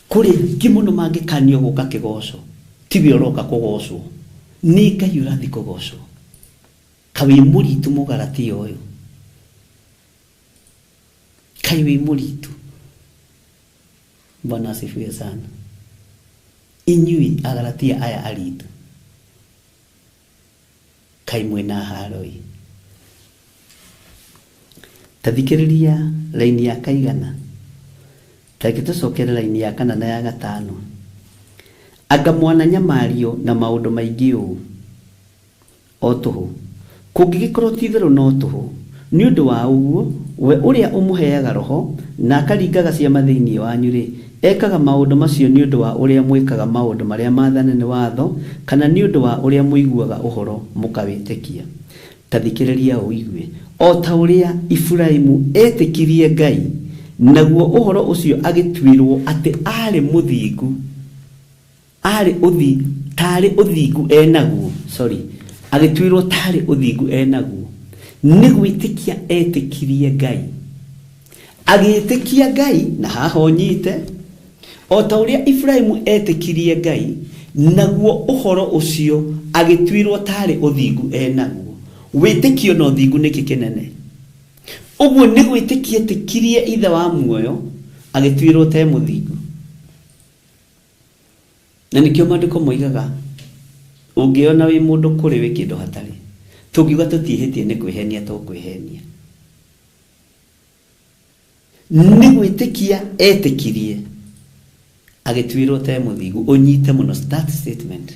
Kũrĩ aingĩ mũno mangĩkanio gũka kĩgoco, tiwe ũroka kũgocwo. Nĩ Ngai ũrathiĩ kũgocwo. Kaĩ wĩ mũritu mũgaratia ũyũ. Kaĩ wĩ mũritu. Bwana asifiwe sana. Inyuĩ agaratia aya aritu, kaĩ mwĩna haro-ĩ. Ta thikĩrĩria raini ya kaigana. Ta reke tũcokere raini ya kana na ya gatano. Anga mwananyamario na maũndũ maingĩ ũũ o tũhũ, kũngĩgĩkorwo ti itherũ no tũhũ. Nĩ ũndũ wa ũguo we ũrĩa ũmũheaga roho na akaringaga ciama thĩinĩ wanyu-rĩ, ekaga maũndũ macio nĩ ũndũ wa ũrĩa mwĩkaga maũndũ marĩa maathane nĩ watho, kana nĩ ũndũ wa ũrĩa mũiguaga ũhoro mũkawĩtĩkia. Ta thikĩrĩria ũigue. O ta ũrĩa Iburaimu etĩkirie Ngai, naguo ũhoro ũcio agĩtuĩrwo atĩ aarĩ mũthingu, aarĩ ũthi, tarĩ ũthingu enaguo, sorry, agĩtuĩrwo tarĩ ũthingu enaguo. Nĩ gwĩtĩkia etĩkirie Ngai. Agĩĩtĩkia Ngai, na haha ũnyite, o ta ũrĩa Iburaimu etĩkirie Ngai, naguo ũhoro ũcio agĩtuĩrwo tarĩ ũthingu enaguo. Wĩtĩkio na ũthingu nĩkĩ kĩnene? Ũguo nĩ gwĩtĩkia etĩkirie ithe wa muoyo, agĩtuĩrwo te mũthingu. Na nĩkĩo maandĩko moigaga, ũngĩona wĩ mũndũ kũrĩ wĩ kĩndũ hatarĩ. Tũngiuga tũtiĩhĩtie nĩ kwĩhenia tũkwĩhenia. Nĩ gwĩtĩkia etĩkirie, agĩtuĩrwo te mũthingu. Ũnyite mũno that statement.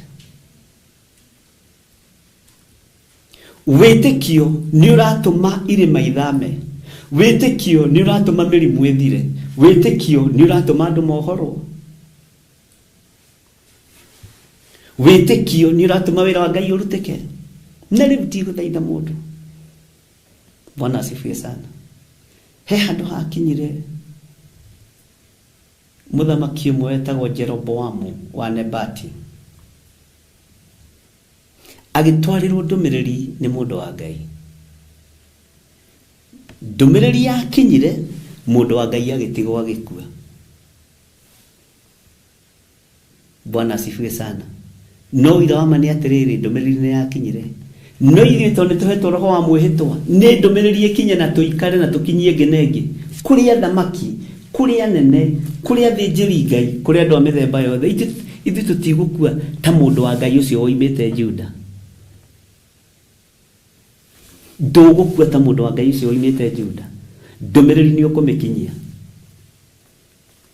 Wĩtĩkio nĩ ũratũma irĩma ithame. Wĩtĩkio nĩ ũratũma mĩrimũ ĩthire. Wĩtĩkio nĩ ũratũma andũ mohorwo. Wĩtĩkio nĩ ũratũma wĩra wa Ngai ũrutĩke. Na rĩu ndigũthaitha mũndũ. Bwana asifiwe sana. He handũ hakinyire mũthamaki ũmwe wetagwo Jeroboamu wa Nebati. Agĩtwarĩrwo ndũmĩrĩri nĩ mũndũ wa Ngai. Ndũmĩrĩri yakinyire, mũndũ wa Ngai agĩtigwo agĩkua. Bwana asifiwe sana. No ũira wa ma nĩ atĩrĩrĩ, ndũmĩrĩri nĩ yakinyire. No ithuĩ tondũ nĩ tũhetwo roho wa mwĩhĩtwa, nĩ ndũmĩrĩri ĩkinye na tũikare na tũkinyie ĩngĩ na ĩngĩ. Kũrĩ athamaki, kũrĩ anene, kũrĩ athĩnjĩri Ngai, kũrĩ andũ a mĩthemba yothe. Ithuĩ tũtigũkua ta mũndũ wa Ngai ũcio woimĩte Juda. Ndũgũkua ta mũndũ wa Ngai ũcio woimĩte Juda. Ndũmĩrĩri nĩ ũkũmĩkinyia.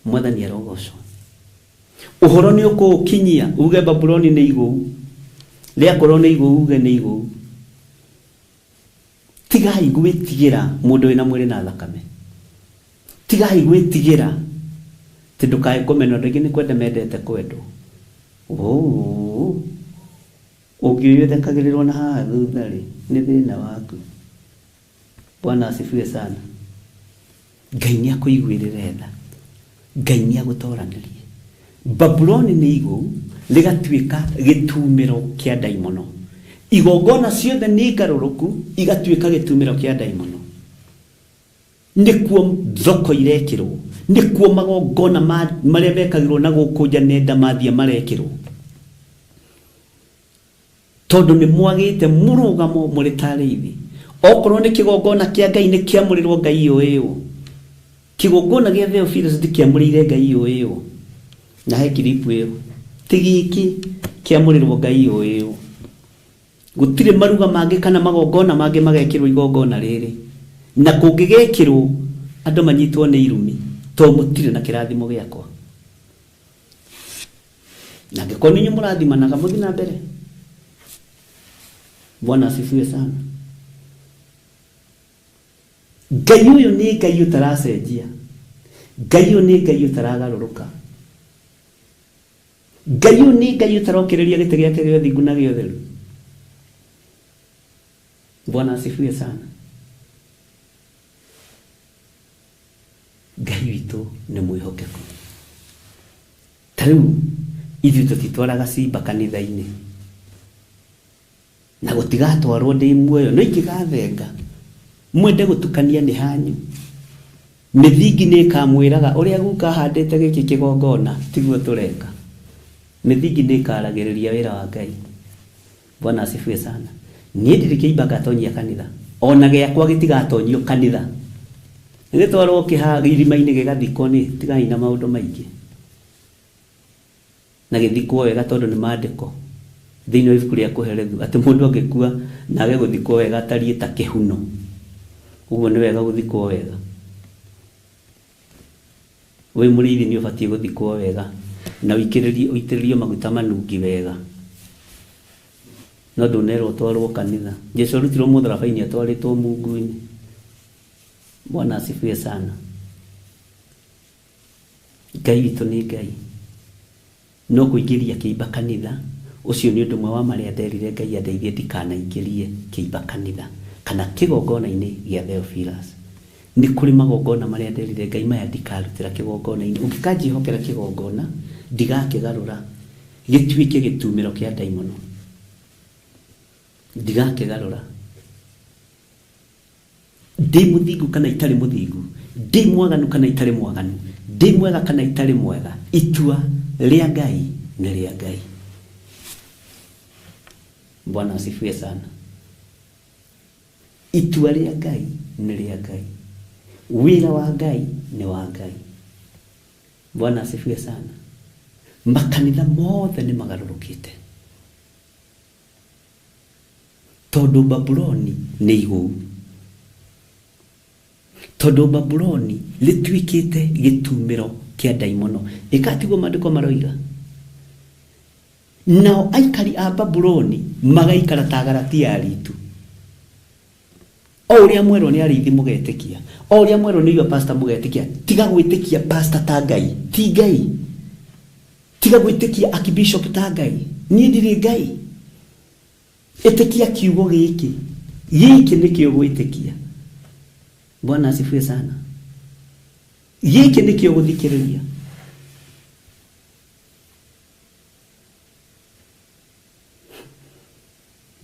Mwathani arogocwo. Ũhoro nĩ ũkũũkinyia uge Babuloni nĩ igũu, rĩakorwo nĩ igũu uge nĩ igũu. Tigai gwĩtigĩra mũndũ wĩna mwĩrĩ na thakame, tigai gwĩtigĩra atĩ ndũkae kũmenwo. Andũ aingĩ nĩ kwenda mendete kwendwo. Ũngĩũyũ ũthekagĩrĩrwo na haha thutha rĩ, nĩ thĩna waku. Bwana asifiwe sana. Ngai nĩ akũiguĩrĩre tha, Ngai nĩ agũtoranĩrie. Babuloni nĩ igũu rĩgatuĩka gĩtumĩro kĩa ndaimono. Igongona ciothe nĩ ngarũrũku igatuĩka gĩtumĩro kĩa ndaimono. Nĩkuo thoko irekĩrwo, nĩkuo magongona marĩa mekagĩrwo na gũkũ nja nenda mathiĩ marekĩrwo, tondũ nĩ mwagĩte mũrũgamo mũrĩ ta arĩithi. Okorwo nĩ kĩgongona kĩa Ngai nĩ kĩamũrĩrwo Ngai ũyũ, kĩgongona gĩa Theophilus ndĩkĩamũrĩire Ngai ũyũ, na he kiripu ĩyo ti gĩkĩ kĩamũrĩrwo Ngai ũyũ. Gũtirĩ maruga mangĩ kana magongona mangĩ magekĩrwo igongona rĩrĩ, na kũngĩgekĩrwo andũ manyitwo nĩ irumi, tondũ mũtirĩ na kĩrathimo gĩakwa. Na angĩkorwo nĩ inyuĩ mũrathimanaga, mũthiĩ na mbere. Bwana asifiwe sana. Ngai ũyũ nĩ Ngai ũtaracenjia, Ngai ũyũ nĩ Ngai ũtaragarũrũka, Ngai ũyũ nĩ Ngai ũtarokĩrĩria gĩtĩ gĩake gĩa ũthingu na gĩa ũtheru. Bwana asifiwe sana. Ngai witũ nĩ mwĩhokeku. Ta rĩu ithuĩ tũtitwaraga cimba kanitha-inĩ, na gũtigatwarwo ndĩ muoyo, no ingĩgathenga mwende gũtukania nĩ hanyu. Mĩthingi nĩ ĩkamwĩraga ũrĩa guka ahandĩte gĩkĩ kĩgongona tiguo tũreka. Mĩthingi nĩ ĩkaragĩrĩria wĩra wa Ngai. Bwana asifiwe sana. Niĩ ndirĩ kĩimba ngatonyia kanitha, ona gĩakwa gĩtigatonyio kanitha, gĩtwarwo irima-inĩ gĩgathikwo nĩ tigai na maũndũ maingĩ, na gĩthikwo wega tondũ nĩ maandĩko thĩinĩ wa ibuku rĩa Kũherethu atĩ mũndũ angĩkua na age gũthikwo wega atariĩ ta kĩhuno. Ũguo nĩ wega gũthikwo wega. Wĩ mũrĩithi nĩ ũbatiĩ gũthikwo wega na ũitĩrĩrio maguta manungi wega, no ndũnerwo ũtwarwo kanitha. Jesu arutirwo mũtharaba-inĩ atwarĩtwo mungu-inĩ. Bwana asifiwe sana. Ngai witũ nĩ Ngai. No kũingĩria kĩimba kanitha, ũcio nĩ ũndũ ũmwe wa marĩa nderire Ngai andeithie ndikanaingĩrie kĩimba kanitha kana kĩgongona-inĩ gĩa Theophilus. Nĩ kũrĩ magongona marĩa nderire Ngai maya ndikarutĩra kĩgongona-inĩ. Ũngĩkanjĩhokera kĩgongona ndigakĩgarũra gĩtuĩke gĩtumĩro kĩa ndaimono, ndigakĩgarũra. Ndĩ mũthingu kana itarĩ mũthingu, ndĩ mwaganu kana itarĩ mwaganu, ndĩ mwega kana itarĩ mwega, itua rĩa Ngai nĩ rĩa Ngai. Bwana asifiwe sana. Itua rĩa Ngai nĩ rĩa Ngai, wĩra wa Ngai nĩ wa Ngai. Bwana asifiwe sana. Makanitha mothe nĩ magarũrũkĩte tondũ Babuloni nĩ igũu, tondũ Babuloni rĩtuĩkĩte gĩtumĩro kĩa ndaimono. Ĩka tiguo maandĩko maroiga? Nao aikari a Babuloni magaikara ta Galatia ritu. O ũrĩa mwerwo nĩ arĩithi mũgetĩkia, o ũrĩa mwerwo nĩ your pastor mũgetĩkia. Tiga gwĩtĩkia pastor ta Ngai, ti Ngai. Tiga gwĩtĩkia archbishop ta Ngai, niĩ ndirĩ Ngai. Ĩtĩkia kiugo gĩkĩ, gĩkĩ nĩkĩo gwĩtĩkia. Bwana asifiwe sana. Gĩkĩ nĩkĩo gũthikĩrĩria.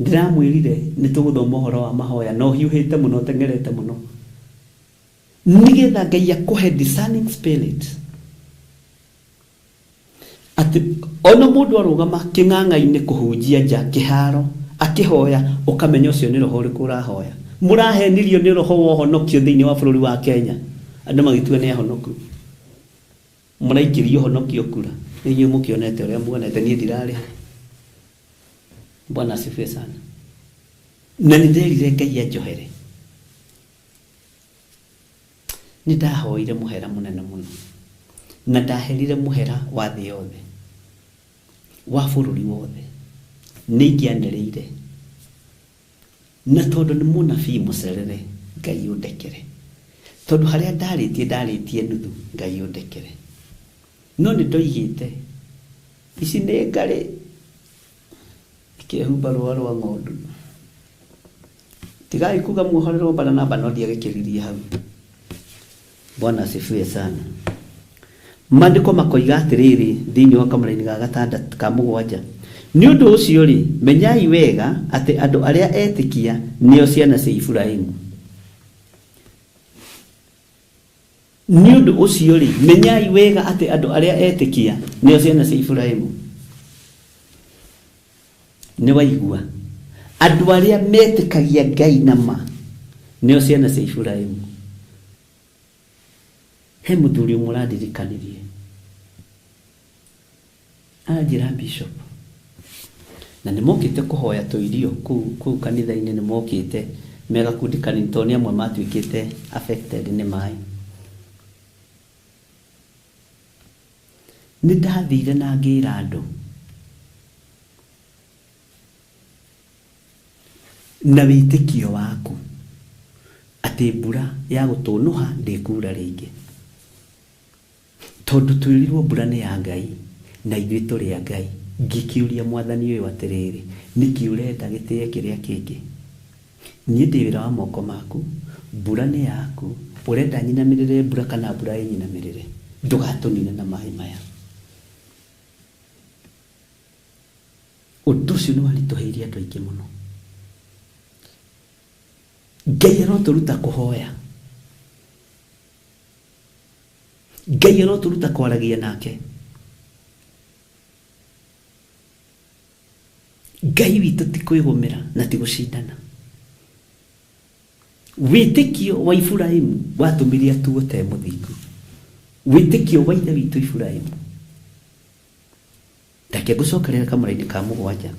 Ndĩramwĩrire nĩ tũgũthoma ũhoro wa mahoya, no hiũhĩte mũno, teng'erete mũno, nĩgetha Ngai akũhe discerning spirit, atĩ ona mũndũ arũgama kĩng'ang'a-inĩ kũhunjia nja kĩharo akĩhoya, ũkamenya ũcio nĩ roho ũrĩkũ ũrahoya. Mũrahenirio nĩ roho wa ũhonokio thĩinĩ wa bũrũri wa Kenya, andũ magĩtua nĩ ahonoku, mũraikĩrio ũhonokio kura. Inyuĩ mũkĩonete ũrĩa muonete, niĩ ndirarĩ. Bwana asifiwe sana. Na nĩ nderire Ngai anjohere. Nĩ ndahoire mũhera mũnene mũno. Na ndaherire mũhera wa thĩ yothe, wa bũrũri wothe, nĩ ingĩanĩrĩire. Na tondũ nĩ mũnabii mũcerere, Ngai ũndekere. Tondũ harĩa ndarĩtie ndarĩtie nuthu, Ngai ũndekere. No nĩ ndoigĩte ici nĩ ngarĩ ikehumba rũa rwa ng'ondu. Tigai kuga muohorerwo Baranaba no ndiagĩkĩririe hau. Bwana asifiwe sana. Maandĩko makoiga atĩrĩrĩ thĩinĩ wa kamũraini ga gatandatũ ka mũgwanja, nĩ ũndũ ũcio rĩ, menyai wega atĩ andũ arĩa etĩkia nĩo ciana cia Iburahĩmu. Nĩ ũndũ ũcio rĩ, menyai wega atĩ andũ arĩa etĩkia nĩo ciana cia Iburahĩmu. Nĩ waigua, andũ arĩa metĩkagia Ngai na ma nĩo ciana cia Iburahĩmu. He mũthuri ũmwe ũrandirikanirie, aranjĩra bishop, na nĩ mokĩte kũhoya tũirio kũu kanitha-inĩ, nĩ mokĩte me gakundi kanini tondũ nĩ amwe matuĩkĩte affected nĩ maĩ. Nĩ ndathire na ngĩra andũ na wĩtĩkio waku atĩ mbura ya gũtũnũha ndĩkura rĩngĩ, tondũ twĩrirwo mbura nĩ ya Ngai na ithuĩ tũrĩ a Ngai. Ngĩkĩũria mwathani ũyũ atĩrĩrĩ, nĩkĩ ũrenda gĩtĩe kĩrĩa kĩngĩ? Niĩ ndĩ wĩra wa moko maku, mbura nĩ yaku, ũrenda nyinamĩrĩre mbura kana mbura ĩnyinamĩrĩre? Ndũgatũnine na maĩ maya. Ũndũ ũcio nĩ waritũhĩirie andũ aingĩ mũno. Ngai arotũruta kũhoya, Ngai arotũruta kwaragia nake. Ngai witũ ti kwĩgũmĩra na ti gũcindana. Wĩtĩkio wa Iburahĩmu watũmire atuo te mũthingu. Wĩtĩkio wa ithe witũ Iburahĩmu. Reke ngũcokerere kamũraini ka mũgwanja.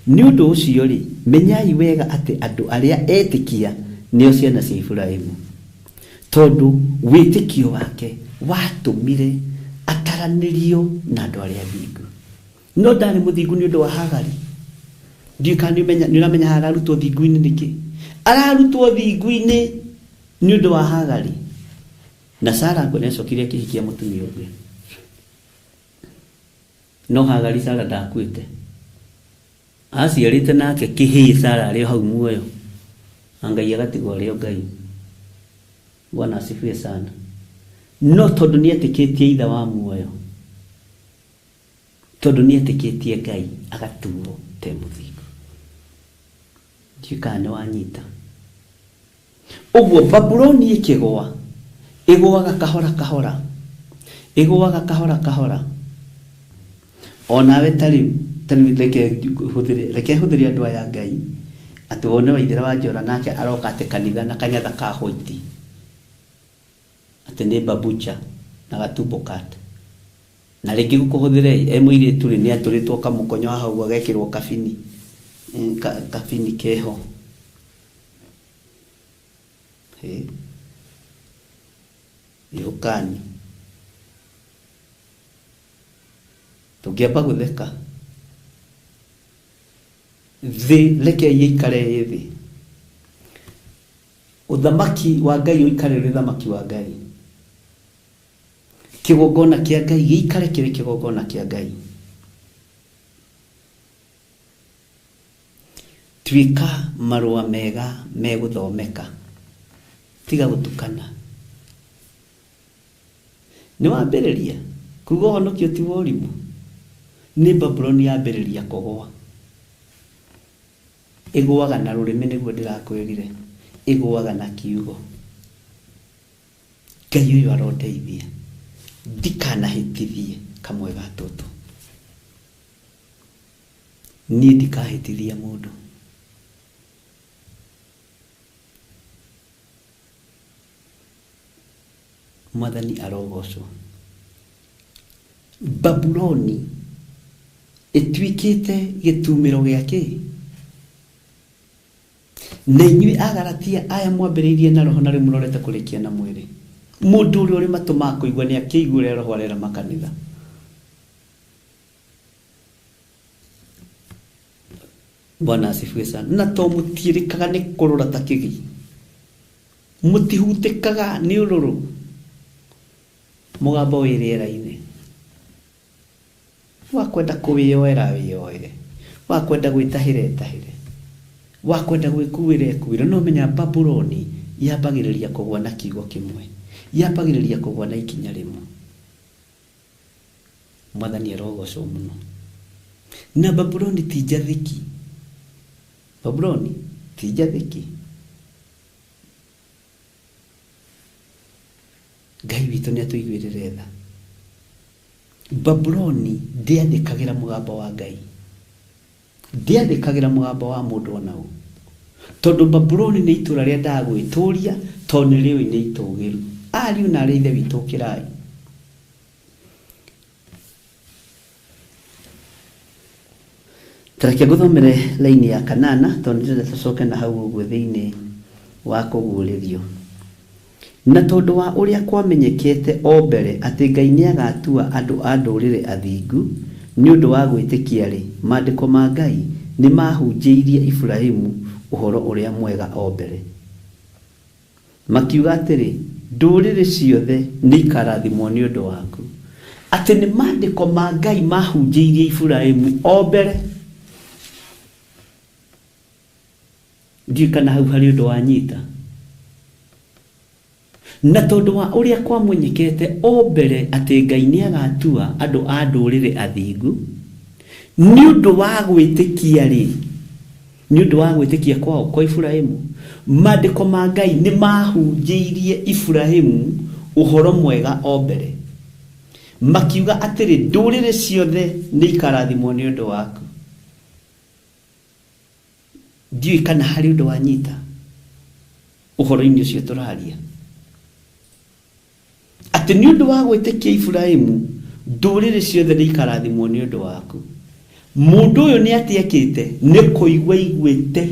Nĩ ũndũ ũcio rĩ, menyai wega atĩ andũ arĩa etĩkia nĩo ciana cia Iburahĩmu, tondũ wĩtĩkio wake watũmire ataranĩrio na andũ arĩa athingu. No ndarĩ mũthingu nĩ ũndũ wa Hagari. Ndiũĩ kana nĩ ũramenya haha ararutwo thingu-inĩ nĩkĩ. Ararutwo thingu-inĩ nĩ ũndũ wa Hagari. Na Sara nĩ acokire akĩhikia mũtumia ũngĩ. No Hagari Sara ndakuĩte. Aciarĩte nake kĩhĩĩ Sara arĩ o hau muoyo. Na Ngai agatigwo arĩ o Ngai. Bwana asifiwe sana. No tondũ nĩ etĩkĩtie ithe wa muoyo, tondũ nĩ etĩkĩtie Ngai, agatuo te mũthingu. Ndiũĩ kana nĩ wanyita. Ũguo Babuloni ĩkĩgũa, ĩgũaga kahora kahora, ĩgũaga kahora kahora. Onawe ta rĩu, reke hũthĩre andũ aya Ngai, atĩ wone Waithera wa Njora nake aroka atĩ kanitha na kanyatha ka white, atĩ nĩ babucha na gatumbo cut. Na rĩngĩ gũkũhũthĩre e mũirĩtu rĩ, nĩ atũrĩtwo kamũkonyo haha ũguo agekĩrwo kabini, kabini keho. Ĩũkani. Tũngĩamba gũtheka. Thĩ reke ĩikare ĩ thĩ. Ũthamaki wa Ngai ũikare ũrĩ ũthamaki wa Ngai. Kĩgongona kĩa Ngai gĩikare kĩrĩ kĩgongona kĩa Ngai. Tuĩka marũa mega megũthomeka. Tiga gũtukana. Nĩ wambĩrĩria kuga ũhonokio ti wa ũrimũ. Nĩ Babuloni yambĩrĩria kũgũa. Ĩgũaga na rũrĩmĩ nĩguo ndĩrakwĩrire. Ĩgũaga na kiugo. Ngai ũyũ arondeithia. Ndikanahĩtithie kamwe ga tũtũ. Niĩ ndikahĩtithia mũndũ. Mwathani arogocwo. Babuloni ĩtuĩkĩte gĩtumĩro gĩa kĩ? Na inyuĩ Agalatia aya mwambĩrĩirie na roho na rĩu mũrorete kũrĩkia na mwĩrĩ. Mũndũ ũrĩa ũrĩ matũ ma kũigua nĩ akĩigue ũrĩa Roho arera makanitha. Bwana asifiwe sana. Na to mũtiĩrĩkaga nĩ kũrũra ta kĩgi, mũtihutĩkaga nĩ ũrũrũ, mũgambo wĩ rĩera-inĩ. Wakwenda kũwĩyoera wĩyoere, wakwenda gwĩtahĩra ĩtahĩre, wakwenda gwĩkuĩra ĩkuĩre. No menya Babuloni yambagĩrĩria kũgwa na kiugo kĩmwe, yambagĩrĩria kũgwa na ikinya rĩmwe. Mwathani arogocwo mũno. Na Babuloni ti njathĩki, Babuloni ti njathĩki. Ngai witũ nĩ atũiguĩrĩre tha. Babuloni ndĩathĩkagĩra mũgambo wa Ngai, ndĩathĩkagĩra mũgambo wa mũndũ ona ũ, tondũ Babuloni nĩ itũũra rĩendaga gwĩtũũria, tondũ nĩ rĩũĩ nĩ itũũgĩru. Ariũ na arĩ ithe witũ ũkĩrai. Tareke ngũthomere laini ya kanana, tondũ ndĩrenda tũcoke na hau ũguo thĩinĩ wa kũguũrĩrio. Na tondũ wa ũrĩa kwamenyekete o mbere atĩ Ngai nĩagatua andũ a ndũrĩrĩ athingu nĩ ũndũ wa gwĩtĩkia-rĩ, maandĩko ma Ngai nĩmahunjĩirie Iburahĩmu ũhoro ũrĩa mwega o mbere, makiuga atĩrĩ, ndũrĩrĩ ciothe nĩikarathimwo nĩ ũndũ waku. Atĩ nĩ maandĩko ma Ngai mahunjĩirie Iburahĩmu o mbere. Ndiũĩ kana hau harĩ ũndũ wanyita. Na tondũ wa ũrĩa kwamenyekete o mbere atĩ Ngai nĩagatua andũ a ndũrĩrĩ athingu nĩ ũndũ wa gwĩtĩkia-rĩ, nĩ ũndũ wa gwĩtĩkia kwao kwa Iburahĩmu, maandĩko ma Ngai nĩmahunjĩirie Iburahĩmu ũhoro mwega o mbere, makiuga atĩrĩ, ndũrĩrĩ ciothe nĩikarathimwo nĩ ũndũ waku. Ndiũĩ kana harĩ ũndũ wanyita ũhoro-inĩ ũcio tũraria, atĩ nĩ ũndũ wa gwĩtĩkia Iburahĩmu ndũrĩrĩ ciothe nĩikarathimwo nĩ ũndũ waku. Mũndũ ũyũ nĩ atĩ ekĩte? Nĩ kũigua aiguĩte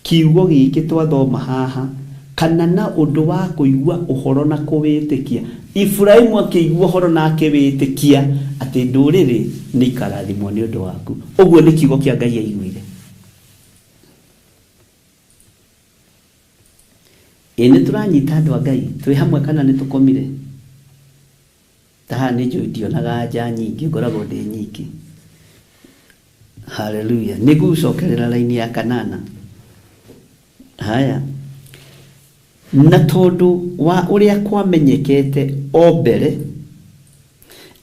kiugo gĩkĩ twathoma haha, kana na ũndũ wa kũigua ũhoro na kũwĩtĩkia. Iburahĩmu akĩigua ũhoro na akĩwĩtĩkia atĩ ndũrĩrĩ nĩikarathimwo nĩ ũndũ waku. Ũguo nĩ kiugo kĩa Ngai aiguire. Ĩ nĩ tũranyita andũ a Ngai twĩ hamwe kana nĩ tũkomire? Ta haha nĩ njũĩ ndionaga anja nyingĩ, ngoragwo ndĩ nyingĩ. Haleluya. Nĩ ngũgũcokerera raini ya kanana. Haya. Na tondũ wa ũrĩa kwamenyekete o mbere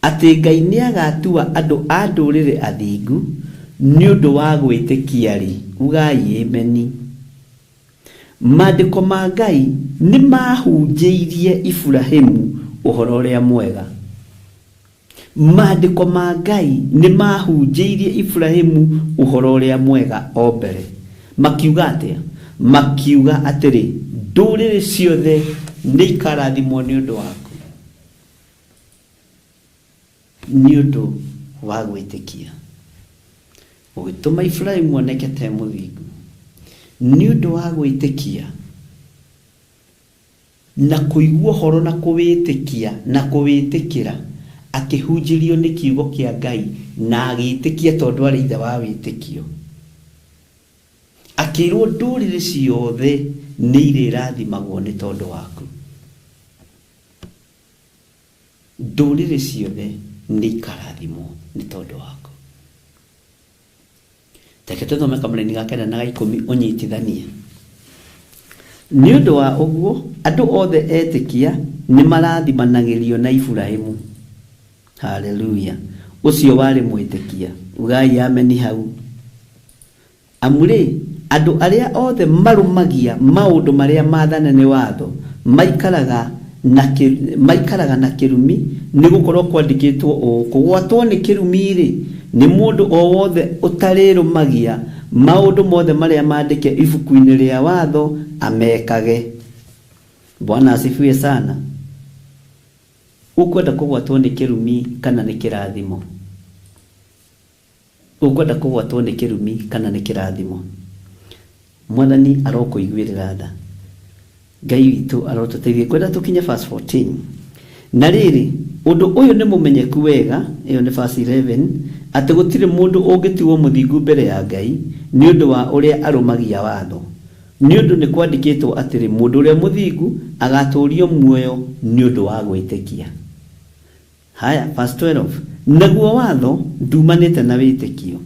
atĩ Ngai nĩagatua andũ a ndũrĩrĩ athingu nĩ ũndũ wa gwĩtĩkia-rĩ, ugai ameni. Maandĩko ma Ngai nĩmahunjĩirie Iburahĩmu ũhoro ũrĩa mwega. Maandĩko ma Ngai nĩmahunjĩirie Iburahĩmu ũhoro ũrĩa mwega o mbere. Makiuga atĩa? Makiuga atĩrĩ, ndũrĩrĩ ciothe nĩikarathimwo nĩ ũndũ waku, nĩ ũndũ wa gwĩtĩkia. Ũgĩtũma Iburahĩmu oneke ta e mũthingu nĩ ũndũ wa gwĩtĩkia na kũigua ũhoro na kũwĩtĩkia na kũwĩtĩkĩra, akĩhunjĩrio nĩ kiugo kĩa Ngai na agĩtĩkia tondũ arĩ ithe wa wĩtĩkio. Akĩrwo ndũrĩrĩ ciothe nĩ irĩrathimagwo nĩ tondũ waku. Ndũrĩrĩ ciothe nĩ ikarathimwo nĩ tondũ waku. Reke tũthome kamũraini ga 9 na ga 10 ũnyitithanie. Nĩ ũndũ wa ũguo andũ othe etĩkia nĩmarathimanagĩrio na Iburahĩmu. Haleluya. Ũcio warĩ mwĩtĩkia. Ugai ameni hau. Amu rĩ, andũ arĩa othe marũmagia maũndũ marĩa maathane nĩ watho maikaraga na kĩrumi, nĩ gũkorwo kwandĩkĩtwo ũũ, kũgwatwo nĩ kĩrumi-rĩ, nĩ mũndũ o wothe ũtarĩrũmagia maũndũ mothe marĩa maandĩke ibuku-inĩ rĩa watho amekage. Bwana asifiwe sana. Ũkwenda kũgwatwo nĩ kĩrumi kana nĩ kĩrathimo? Ũkwenda kũgwatwo nĩ kĩrumi kana nĩ kĩrathimo? Mwathani arokũiguĩrĩra tha. Ngai witũ arotũteithie. Ngwenda tũkinye verse 14. Na rĩrĩ, ũndũ ũyũ nĩ mũmenyeku wega, ĩyo nĩ verse 11, atĩ gũtirĩ mũndũ ũngĩtigwo mũthingu mbere ya Ngai nĩ ũndũ wa ũrĩa arũmagia watho. Nĩ ũndũ nĩ kwandĩkĩtwo atĩrĩ, mũndũ ũrĩa mũthingu agatũũrio muoyo nĩ ũndũ wa gwĩtĩkia. Haya, verse 12. Naguo watho ndumanĩte na wĩtĩkio.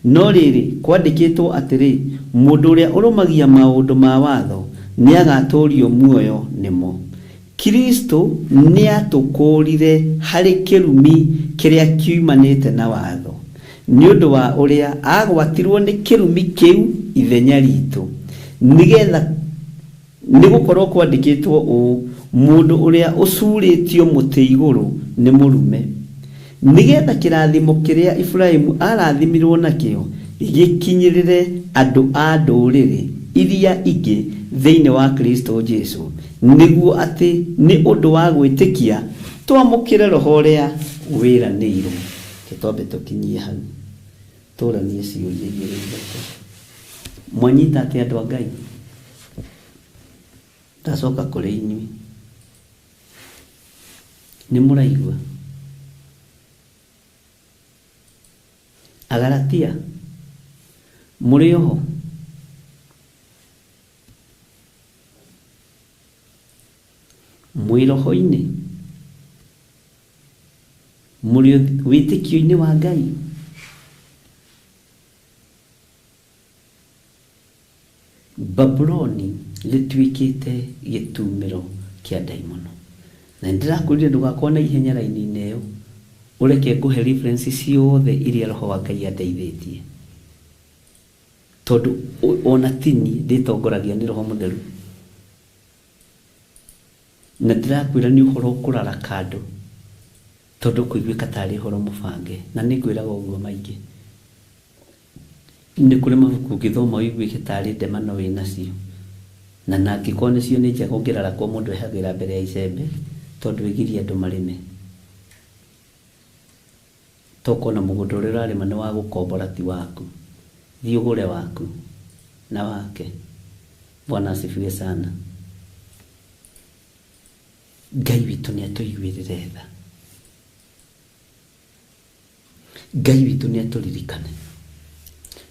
No rĩrĩ, kwandĩkĩtwo atĩrĩ, mũndũ ũrĩa ũrũmagia maũndũ ma watho nĩagatũũrio muoyo nĩmo. Kristo nĩatũkũũrire harĩ kĩrumi kĩrĩa kiumanĩte na watho, nĩ ũndũ wa ũrĩa agwatirwo nĩ kĩrumi kĩu ithenya ritũ, nĩgetha nĩgũkorwo kwandĩkĩtwo ũũ, mũndũ ũrĩa ũcurĩtio mũtĩ igũrũ nĩ mũrume, nĩgetha kĩrathimo kĩrĩa Iburahĩmu arathimirwo nakĩo gĩkinyĩrĩre andũ a ndũrĩrĩ iria ingĩ thĩinĩ wa Kristo Jesu, nĩguo atĩ nĩ ũndũ wa gwĩtĩkia twamũkĩre roho ũrĩa wĩranĩirwo. Twambe tũkinyie hau, tũranie ciũria igĩrĩ ithatũ. Mwanyita atĩ andũ a Ngai? Ndacoka kũrĩ inyuĩ. Nĩ mũraigua? Agalatia, mũrĩ oho? Mwĩ roho-inĩ? Mũrĩ wĩtĩkio-inĩ wa Ngai? Babuloni rĩtuĩkĩte gĩtumĩro kĩa ndaimono. Na nĩndĩrakwĩrire ndũgakorwo na ihenya raini-inĩ ĩyo, ũreke ngũhe reference ciothe iria roho wa Ngai andeithĩtie. Tondũ ona tini ndĩtongoragia nĩ roho mũtheru. Na ndĩrakwĩra nĩ ũhoro ũkũrara kando, tondũ ũkũiguĩka tarĩ ũhoro mũbange, na nĩngwĩraga ũguo maingĩ. Nĩ kũrĩ mabuku ũngĩthoma ũiguĩke tarĩ ndemano wĩnacio. Na nangĩkorwo nĩcio nĩ njega ũngĩrarakwo mũndũ ehagĩra mbere ya icembe, tondũ ĩgirie andũ marĩme. Tokona mũgũnda ũrĩa ũrarĩma nĩ wa gũkombora ti waku. Thiĩ ũgũre waku na wake. Bwana asifiwe sana. Ngai witũ nĩ atũiguĩrĩre tha. Ngai witũ nĩ atũririkane.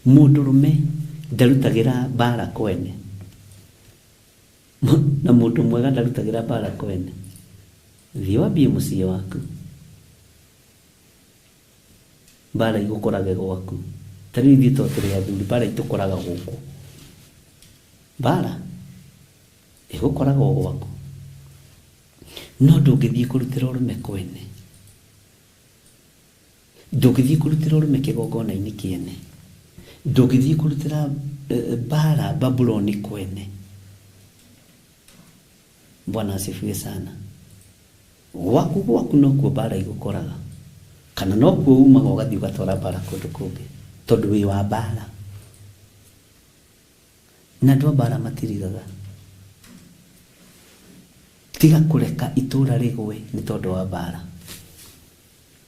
Mũndũrũme ndarutagĩra mbara kwene, na mũndũ mwega ndarutagĩra mbara kwene. Thiĩ wambie mũciĩ waku, mbara igũkorage gwaku. Ta rĩu ithuĩ to tũrĩ athuri, mbara itũkoraga gũkũ. Mbara ĩgũkoraga o gwaku. No ndũngĩthiĩ kũrutĩra ũrũme kwene, ndũngĩthiĩ kũrutĩra ũrũme kĩgongona-inĩ kĩene, ndũngĩthiĩ kũrutĩra mbara Babuloni kwene. Bwana asifiwe sana. Gwaku gwaku nokuo mbara igũkoraga, kana nokuo umaga ũgathiĩ ũgatwara mbara kũndũ kũngĩ, tondũ wĩ wa mbara. Na andũ a mbara matirigaga. Tiga kũreka itũra rĩgwe nĩ tondũ wa mbara.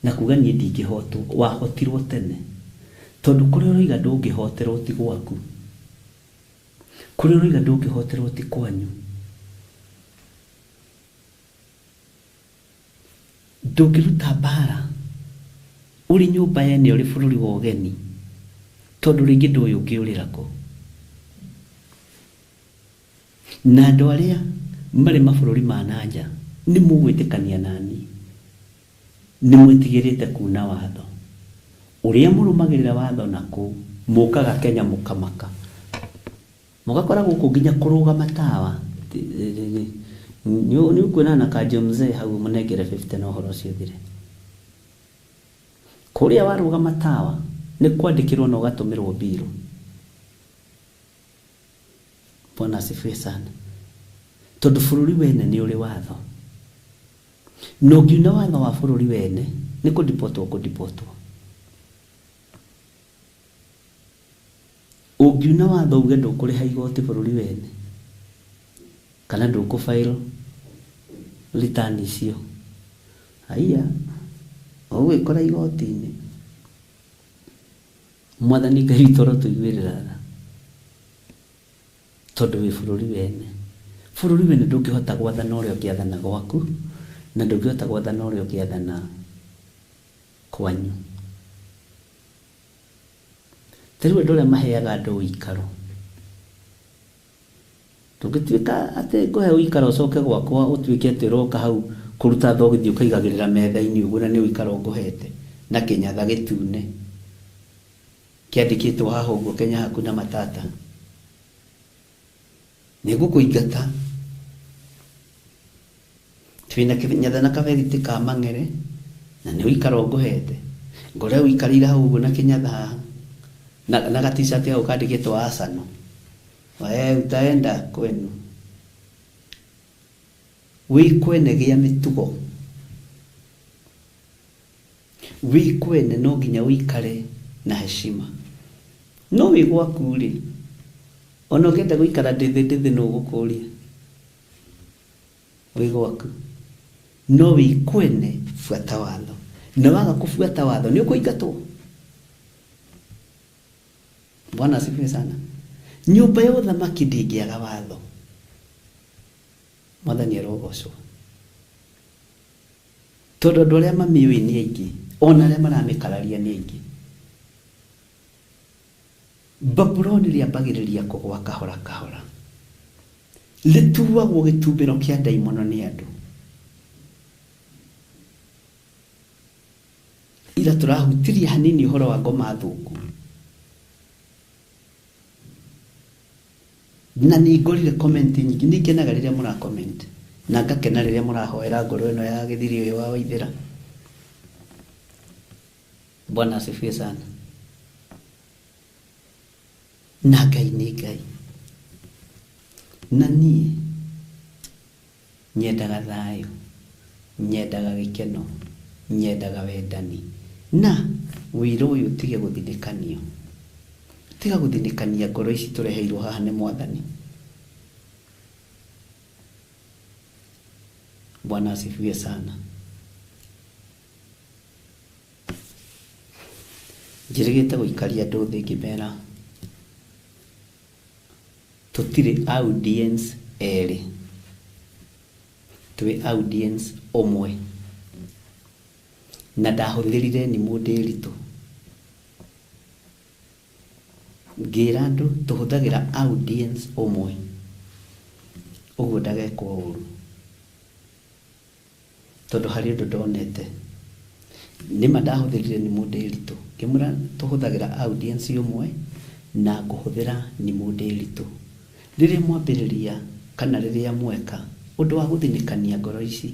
Na kuga niĩ ndingĩhotwo, wahotirwo tene. Tondũ kũrĩa ũroiga ndũngĩhoterwo ti gwaku. Kũrĩa ũroiga ndũngĩhoterwo ti kwanyu. Ndũngĩruta mbara ũrĩ nyũmba yene ũrĩ bũrũri wa ũgeni, tondũ rĩngĩ ndũĩ ũngĩũrĩra kũ. Na andũ arĩa marĩ mabũrũri ma nanja nĩ mũgwĩtĩkania nani, nĩ mwĩtigĩrĩte kuna watho. Ũrĩa mũrũmagĩrĩra watho na kũu, mũkaga Kenya mũkamaka. Mũgakora gũkũ nginya kũrũgama tawa. Nĩ ũkuona na kanjo mzee hau mũnengere 50 na ũhoro ũcio ũthire. Kũrĩa warũgama tawa nĩ kwandĩkĩrwo na ũgatũmĩrwo mbirũ. Bwana asifiwe sana. Tondũ bũrũri wene nĩ ũrĩ watho. Na ũngiuna watho wa bũrũri wene nĩ kũdipotwo kũdipotwo. Ũngiuna watho uge ndũkũrĩha igoti bũrũri wene, kana ndũkũ file return icio, haiya, ũgwĩkora igoti-inĩ. Mwathani Ngai witũ arotũiguĩrĩra tha, tondũ wĩ bũrũri wene. Bũrũri wene ndũngĩhota gwathana ũrĩa ũngĩathana gwaku, na ndũngĩhota gwathana ũrĩa ũngĩathana kwanyu. Ta rĩu andũ arĩa maheaga andũ ũikaro, ndũngĩtuĩka atĩ ngũhe ũikaro ũcoke gwakwa ũtuĩke atĩ ũroka hau kũruta thogithi ũkaigagĩrĩra metha-inĩ ũguo na nĩ ũikaro ngũhete na kĩnyatha gĩtune kĩandĩkĩtwo haha ũguo Kenya hakuna matata. Nĩ ngũkũingata. Twĩna kĩnyatha na kaberiti ka mang'ere na nĩ ũikaro ngũhete. Ngore ũikarĩire hau ũguo na kĩnyatha haha na ga-t-shirt hau kandĩkĩtwo Arsenal. We utaenda kwenu. Wĩ kwene gĩa mĩtugo. Wĩ kwene no nginya ũikare na heshima. No wĩ gwaku rĩ, ona ũngĩenda gũikara ndĩthĩ ndĩthĩ nũ ũgũkũria. Wĩ gwaku. No wĩ kwene buata watho. Na waga kũbuata watho nĩ ũkũingatwo. Bwana asifiwe sana. Nyũmba ya ũthamaki ndĩngĩaga watho. Mwathani arogocwo. Tondũ andũ arĩa mamĩũĩ nĩ aingĩ, ona arĩa maramĩkararia nĩ aingĩ. Babuloni rĩambagĩrĩria kũgwa kahora kahora. Rĩtuagwo gĩtumbĩro kĩa ndaimono nĩ andũ. Ira tũrahutirie hanini ũhoro wa ngoma thũku. Na nĩ ngorire comment nyingĩ, nĩ ngenaga rĩrĩa mũra comment na ngakena rĩrĩa mũrahoera ngoro ĩno ya gĩthiri ũyũ wa Waithĩra. Bwana asifiwe sana. Na Ngai nĩ Ngai. Na niĩ nyendaga thayũ, nyendaga gĩkeno, nyendaga wendani. Na wĩra ũyũ ũtige gũthinĩkanio. Tiga gũthinĩkania ngoro ici tũreheirwo haha nĩ Mwathani. Bwana asifiwe sana. Njĩrĩgĩte gũikaria andũ thĩ ngĩmera tũtirĩ audience erĩ, twĩ audience ũmwe. Na ndahũthĩrire nimũ ndĩritũ. Ngĩra andũ tũhũthagĩra audience ũmwe, ũguo ndagekwo ũru. Tondũ harĩ ũndũ ndonete. Nĩma ndahũthĩrire nimũ ndĩritũ. Ngĩmwĩra tũhũthagĩra audience ũmwe na ngũhũthĩra nimũ ndĩritũ. Rĩrĩa mwambĩrĩria kana rĩrĩa mweka ũndũ wa gũthinĩkania ngoro ici,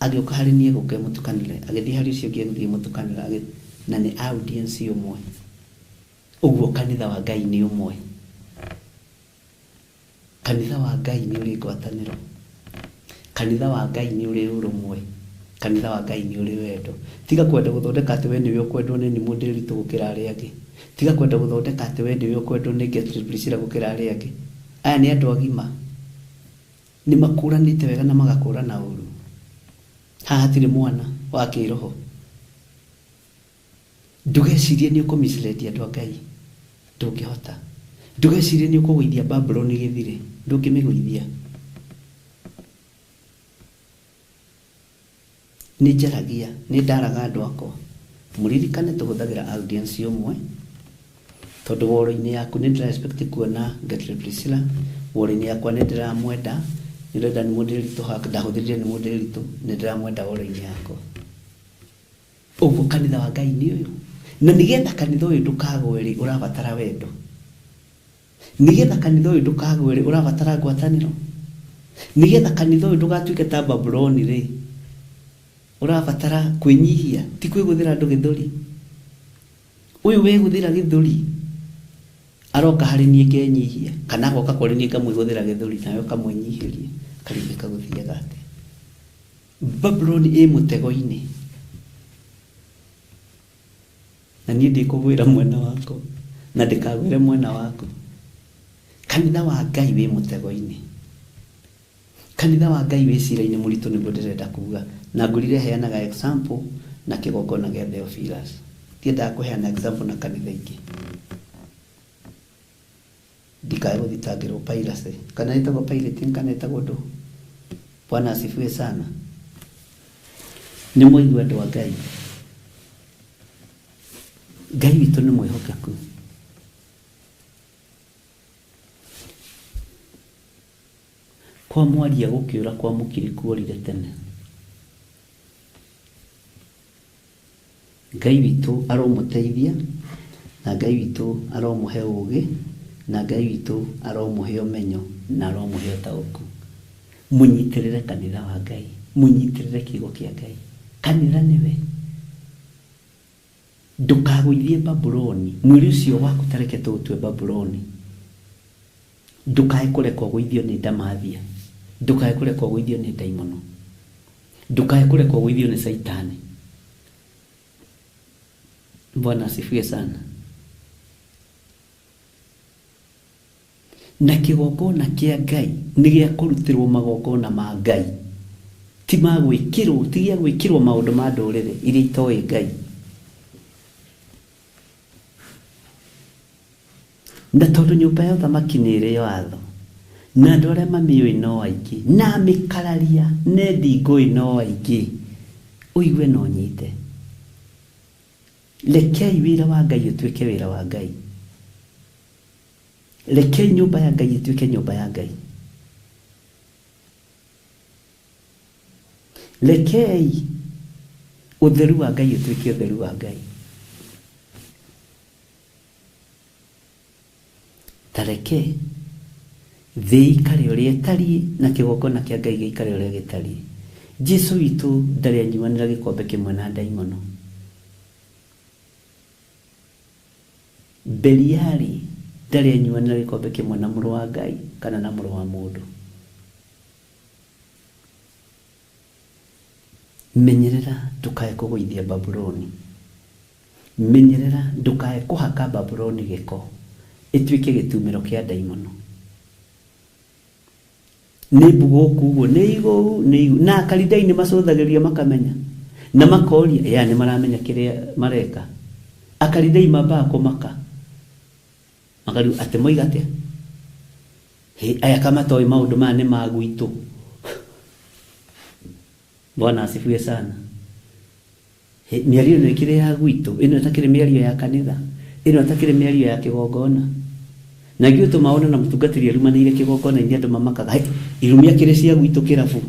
agĩũka harĩ niĩ gũka mũtukanĩre, agĩthiĩ harĩ ũcio ũngĩ agĩthiĩ mũtukanĩre, na nĩ audience ũmwe. Ũguo kanitha wa Ngai nĩ ũmwe. Kanitha wa Ngai nĩ ũrĩ ngwatanĩro. Kanitha wa Ngai nĩ ũrĩ ũrũmwe. Kanitha wa Ngai nĩ ũrĩ wendo. Tiga kwenda gũthondeka atĩ we nĩwe ũkwendwo nĩ nimũ ndĩritũ gũkĩra arĩa angĩ. Tiga kwenda gũthondeka atĩ we nĩwe ũkwendwo nĩ Gertrude Priscilla gũkĩra arĩa angĩ. Aya nĩ andũ agima. Nĩ makũranĩte wega na magakũrana ũru. Haha hatirĩ mwana wa kĩroho. Ndũgecirie nĩ ũkũ-mislead andũ a Ngai. Ndũngĩhota. Ndũgecirie nĩ ũkũgũithia Babuloni gĩthire. Ndũngĩmĩgũithia. Nĩ njaragia, nĩ ndaraga andũ akwa. Mũririkane tũhũthagĩra audience ũmwe, tondũ woro-inĩ yaku nĩ ndĩra expect kuona Gertrude Priscilla, woro-inĩ yakwa nĩ ndĩramwenda, nĩ ndĩrenda nĩ mũndũ ritũ, ndahũthĩrire nĩ mũndũ ritũ, nĩ ndĩramwenda woro-inĩ yakwa. Ũguo kanitha wa Ngai nĩ ũyũ. Na nĩgetha kanitha ũyũ ndũkagwe rĩ, ũrabatara wendo. Nĩgetha kanitha ũyũ ndũkagwe rĩ, ũrabatara ngwatanĩro. Nĩgetha kanitha ũyũ ndũgatuĩke ta Babuloni rĩ, ũrabatara kwĩnyihia, ti kwĩgũthĩra andũ gĩthũri. Ũyũ wegũthĩra gĩthũri aroka harĩ niĩ ngenyihia, kana agoka kũrĩ niĩ ngamwĩgũthĩra gĩthũri, nawe ũkamwĩnyihĩria, karigĩka gũthiaga atĩa. Babuloni ĩ mũtego-inĩ. Na niĩ ndikũgwĩra mwena wakwa, na ndĩkagwĩre mwena waku. Kanitha wa Ngai wĩ mũtego-inĩ. Kanitha wa Ngai wĩ cira-inĩ mũritũ nĩguo ndĩrenda kuga. Na ngũrire heanaga example na kĩgongona gĩa Theophilus. Ndiendaga kũheana example na kanitha ingĩ. Mũtikae gũthitangĩrwo piracy. Kana ĩtagwo pirating kana ĩtagwo ndũ. Bwana asifiwe sana. Nĩ mwaigua andũ a Ngai. Ngai witũ nĩ mwĩhokeku. Kwa mwaria gũkĩũra kwa mũkiri kuorire tene. Ngai witũ aromũteithia, na Ngai witũ aromũhe ũũgĩ, na Ngai witũ aromũhe ũmenyo, na aromũhe ũtaũku. Mũnyitĩrĩre kanitha wa Ngai, mũnyitĩrĩre kiugo kĩa Ngai. Kanitha nĩwe. Ndũkagũithie Babuloni, mwĩrĩ ũcio waku tareke tũũtue Babuloni. Ndũkae kũrekwo ũgũithio nĩ ndamathia, ndũkae kũrekwo ũgũithio nĩ ndaimono, ndũkae kũrekwo ũgũithio nĩ caitani. Bwana asifiwe sana. Na kĩgongona kĩa Ngai nĩ gĩa kũrutĩrwo magongona ma Ngai, ti ma gwĩkĩrwo, ti gĩa gwĩkĩrwo maũndũ ma ndũrĩrĩ iria itoĩ Ngai. Na tondũ nyũmba ya ũthamaki nĩ ĩrĩ watho, na andũ arĩa mamĩũĩ no aingĩ, na mĩkararia nendi ngũĩ no aingĩ, ũigue na ũnyite. Rekei wĩra wa Ngai ũtuĩke wĩra wa Ngai. Rekei nyũmba ya Ngai ĩtuĩke nyũmba ya Ngai. Rekei ũtheru wa Ngai ũtuĩke ũtheru wa Ngai. Ta reke thĩ ĩikare ũrĩa ĩtariĩ na kĩgongona kĩa Ngai gĩikare ũrĩa gĩtariĩ. Jesu witũ ndarĩ anyuanĩra gĩkombe kĩmwe na ndaimono. Beliali ndarĩ anyuanĩra gĩkombe kĩmwe na mũrũ wa Ngai kana na mũrũ wa mũndũ. Menyerera ndũkae kũgũithia Babuloni. Menyerera ndũkae kũhaka Babuloni gĩko ĩtuĩke gĩtumĩro kĩa ndaimono. Nĩ mbugũku ũguo, nĩ igũu, nĩ igũu. Na akaridai nĩ macũthagĩrĩria makamenya. Na makoria, ya nĩ maramenya kĩrĩa mareka. Akaridai mambaga kũmaka. Makariu atĩ moiga atĩa? Hĩ, aya kamatoĩ maũndũ maya nĩ ma gwitũ. Bwana asifiwe sana. Hĩ, mĩario ĩno ĩkĩrĩ ya gwitũ, ĩno ĩtakĩrĩ mĩario ya kanitha, ĩno ĩtakĩrĩ mĩario ya kĩgongona. Na ithuĩ tũmaona na mũtungatĩri arumanĩire kĩgongona-inĩ andũ mamakaga, hĩ, irumi akĩrĩ cia gwitũ kĩrabu.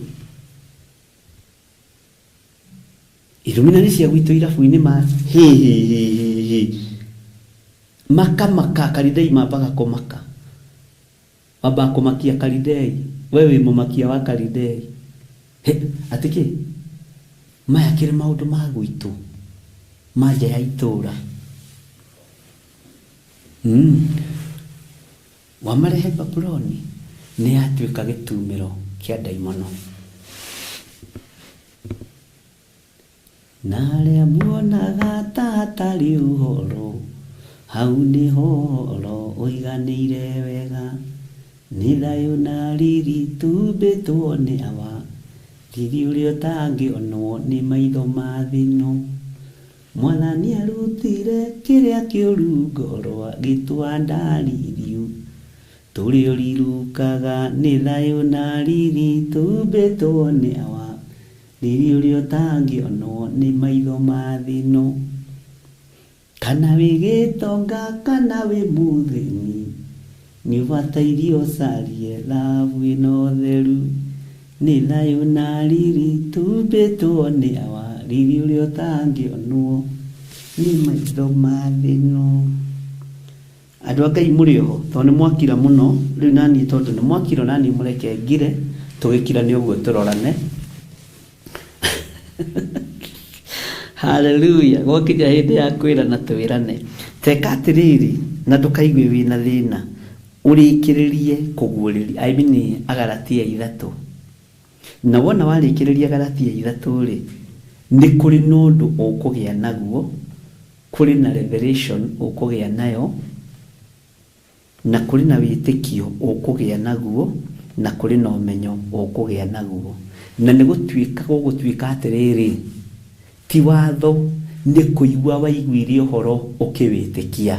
Irumi na nĩ cia gwitũ irabu-inĩ ma hĩ hĩ hĩ hĩ hĩ. Makamaka, karidei mambaga kũmaka. Mambaga kũmakia karidei. We wĩ mũmakia wa karidei. Hĩ, atĩ kĩ? Maya kĩrĩ maũndũ ma gwitũ, ma nja ya itũũra. Wamarehe Babuloni nĩ yatuĩka gĩtumĩro kĩa ndaimono. Na arĩa muonaga ta hatarĩ ũhoro, hau nĩho ũhoro ũiganĩire wega. Nĩ thayũ na riri tumbĩtwo nĩ Awa, riri ũrĩa ũtangĩonwo nĩ maitho ma thĩ ĩno. Mwathani arutire kĩrĩa kĩũru ngoro agĩtwa ndaririu. Tũrĩ ũrirukaga nĩ thayũ na riri tumbĩtwo nĩ Awa, riri ũrĩa ũtangĩonwo nĩ maitho ma thĩ ĩno. Kana wĩ gĩtonga kana wĩ mũthĩni, nĩ ũbataire ũcarie thahabu ĩno theru. Nĩ thayũ na riri tumbĩtwo nĩ Awa, riri ũrĩa ũtangĩonwo nĩ maitho ma thĩ ĩno. Andũ a Ngai mũrĩ oho, tondũ nĩ mwakira mũno, rĩu naniĩ tondũ nĩ mwakira naniĩ mũreke ngire, tũgĩkira nĩ ũguo tũrorane. Hallelujah. Gwakinya hĩndĩ ya kwĩrana twĩrane. Teka atĩrĩrĩ, na ndũkaigue wĩna thĩna, ũrĩkĩrĩrie kũguũrĩria, I mean Agalatia 3. Na wona warĩkĩrĩria Galatia 3 rĩ, nĩ kũrĩ na ũndũ ũkũgĩa naguo, kũrĩ na revelation ũkũgĩa nayo, na kũrĩ na wĩtĩkio ũkũgĩa naguo, na kũrĩ na ũmenyo ũkũgĩa naguo. Na nĩ gũtuĩka gũgũtuĩka atĩrĩrĩ, ti watho nĩ kũigua waiguire ũhoro ũkĩwĩtĩkia.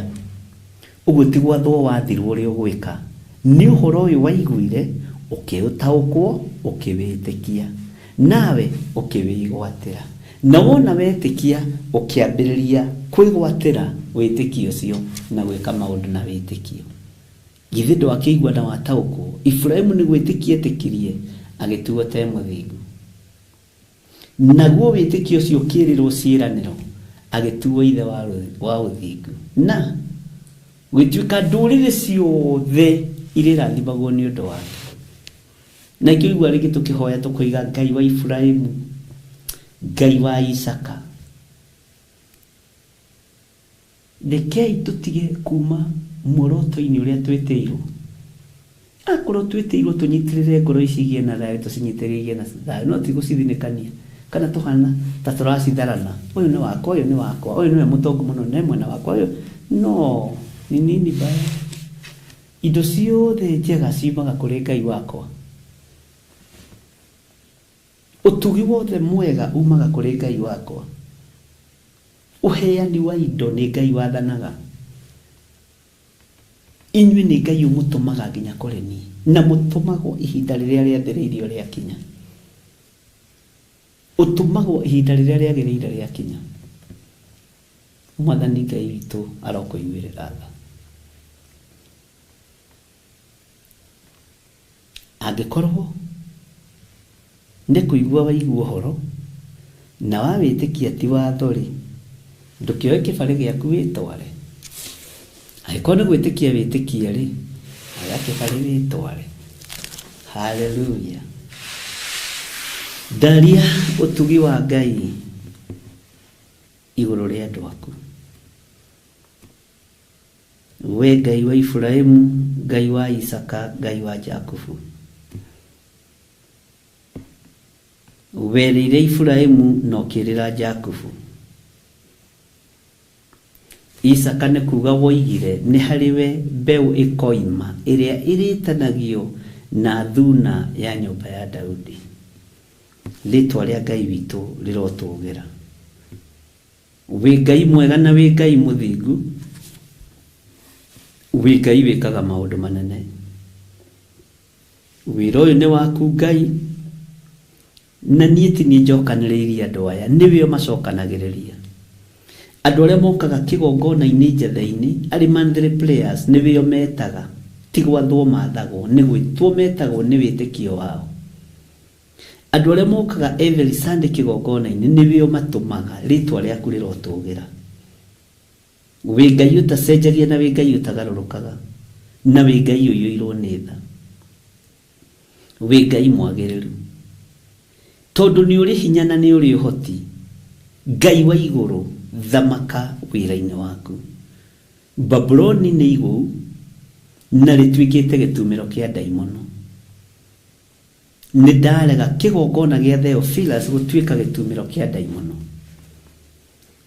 Ũguo ti gwathwo wathirwo ũrĩa ũgwĩka. Nĩ ũhoro ũyũ waiguire ũkĩũtaũkwo ũkĩwĩtĩkia, nawe ũkĩwĩgwatĩra. Na wona wetĩkia ũkĩambĩrĩria kwĩgwatĩra wĩtĩkio ũcio na gwĩka maũndũ na wĩtĩkio. Githĩ ndwakĩigua na wataũkwo? Iburahĩmu nĩ gwĩtĩkia etĩkirie agĩtuo te mũthingu. Naguo wĩtĩkio ũcio ũkĩĩrĩrwo ciĩranĩro agĩtuo ithe wa ũthingu. Na gwĩtuĩka ndũrĩrĩ ciothe irĩrathimagwo nĩ ũndũ wake. Na ikĩo igua rĩngĩ tũkĩhoya tũkoiga Ngai wa Iburahĩmu, Ngai wa Isaka. Rekei tũtige kuma muoroto-inĩ ũrĩa twĩtĩirwo. Akorwo twĩtĩirwo tũnyitĩrĩre ngoro ici igĩe na thayũ, tũcinyitĩrĩre igĩe na thayũ, no ti gũcithinĩkania kana tũhana ta tũracitharana. Ũyũ nĩ wakwa, ũyũ nĩ wakwa, ũyũ nĩwe mũtongu mũno, nĩ mwena wakwa, ũyũ no ni nini mbaya. Indo ciothe njega ciumaga kũrĩ Ngai wakwa. Ũtugi wothe mwega umaga kũrĩ Ngai wakwa. Ũheani wa indo nĩ Ngai wathanaga. Inyuĩ nĩ Ngai ũmũtũmaga nginya kũrĩ niĩ, na mũtũmagwo ihinda rĩrĩa rĩathĩrĩirio rĩakinya. Ũtũmagwo ihinda rĩrĩa rĩagĩrĩire rĩakinya. Mwathani Ngai witũ arokũiguĩrĩra tha. Angĩkorwo nĩ kũigua waigua ũhoro na wawĩtĩkia ti watho rĩ, ndũkĩoe kĩbarĩ gĩaku wĩtware. Angĩkorwo nĩ gwĩtĩkia wĩtĩkie rĩ, oya kĩbarĩ wĩtware. Hallelujah. Ndaria ũtugi wa Ngai igũrũ rĩa andũ aku. We Ngai wa Iburahĩmu, Ngai wa Isaka, Ngai wa Jakubu. Werĩire Iburahĩmu na ũkĩĩrĩra Jakubu. Isaka nĩ kuga woigire nĩ harĩ we mbeũ ĩkoima ĩrĩa ĩrĩtanagio na thuna ya nyũmba ya Daudi. Rĩtwa rĩa Ngai witũ rĩrotũgĩra. Wĩ Ngai mwega na wĩ Ngai mũthingu, wĩ Ngai wĩkaga maũndũ manene. Wĩra ũyũ nĩ waku Ngai, na niĩ ti niĩ njokanĩrĩirie andũ aya, nĩwe ũmacokanagĩrĩria. Andũ arĩa mokaga kĩgongona-inĩ njatha-inĩ, arĩ monthly players, nĩwe ũmetaga, ti gwathwo mathagwo, nĩ gwĩtwo metagwo nĩ wĩtĩkio wao. Andũ arĩa mokaga every Sunday kĩgongona-inĩ, nĩwe ũmatũmaga, rĩtwa rĩaku rĩrotũgĩra. Wĩ Ngai ũtacenjagia na wĩ Ngai ũtagarũrũkaga, na wĩ Ngai ũiyũirwo nĩ tha. Wĩ Ngai mwagĩrĩru. Tondũ nĩ ũrĩ hinya na nĩ ũrĩ ũhoti, Ngai wa igũrũ, thamaka wĩra-inĩ waku. Babuloni nĩ igũu na rĩtuĩkĩte gĩtumĩro kĩa ndaimono. Nĩ ndarega kĩgongona gĩa Theophilus gũtuĩka gĩtumĩro kĩa ndaimono.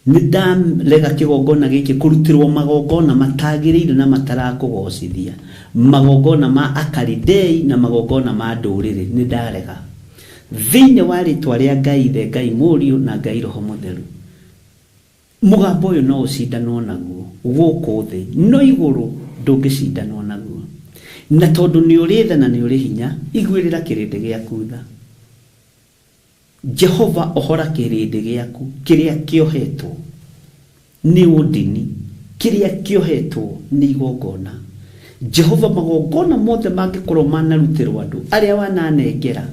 Nĩ ndarega kĩgongona gĩkĩ kũrutĩrwo magongona matagĩrĩire na matarakũgocithia, magongona ma Akalidei na magongona ma ndũrĩrĩ. Nĩ ndarega thĩinĩ wa rĩtwa rĩa Ngai Ithe, Ngai Mũriũ na Ngai Roho Mũtheru. Mũgambo ũyũ no ũcindanwo naguo gũkũ thĩ, no igũrũ ndũngĩcindanwo naguo. Na tondũ nĩ ũrĩ tha na nĩ ũrĩ hinya, iguĩrĩra kĩrĩndĩ gĩaku tha. Jehova ohora kĩrĩndĩ gĩaku kĩrĩa kĩohetwo nĩ ũndini, kĩrĩa kĩohetwo nĩ igongona. Jehova magongona mothe mangĩkorwo manarutĩrwo andũ arĩa wananengera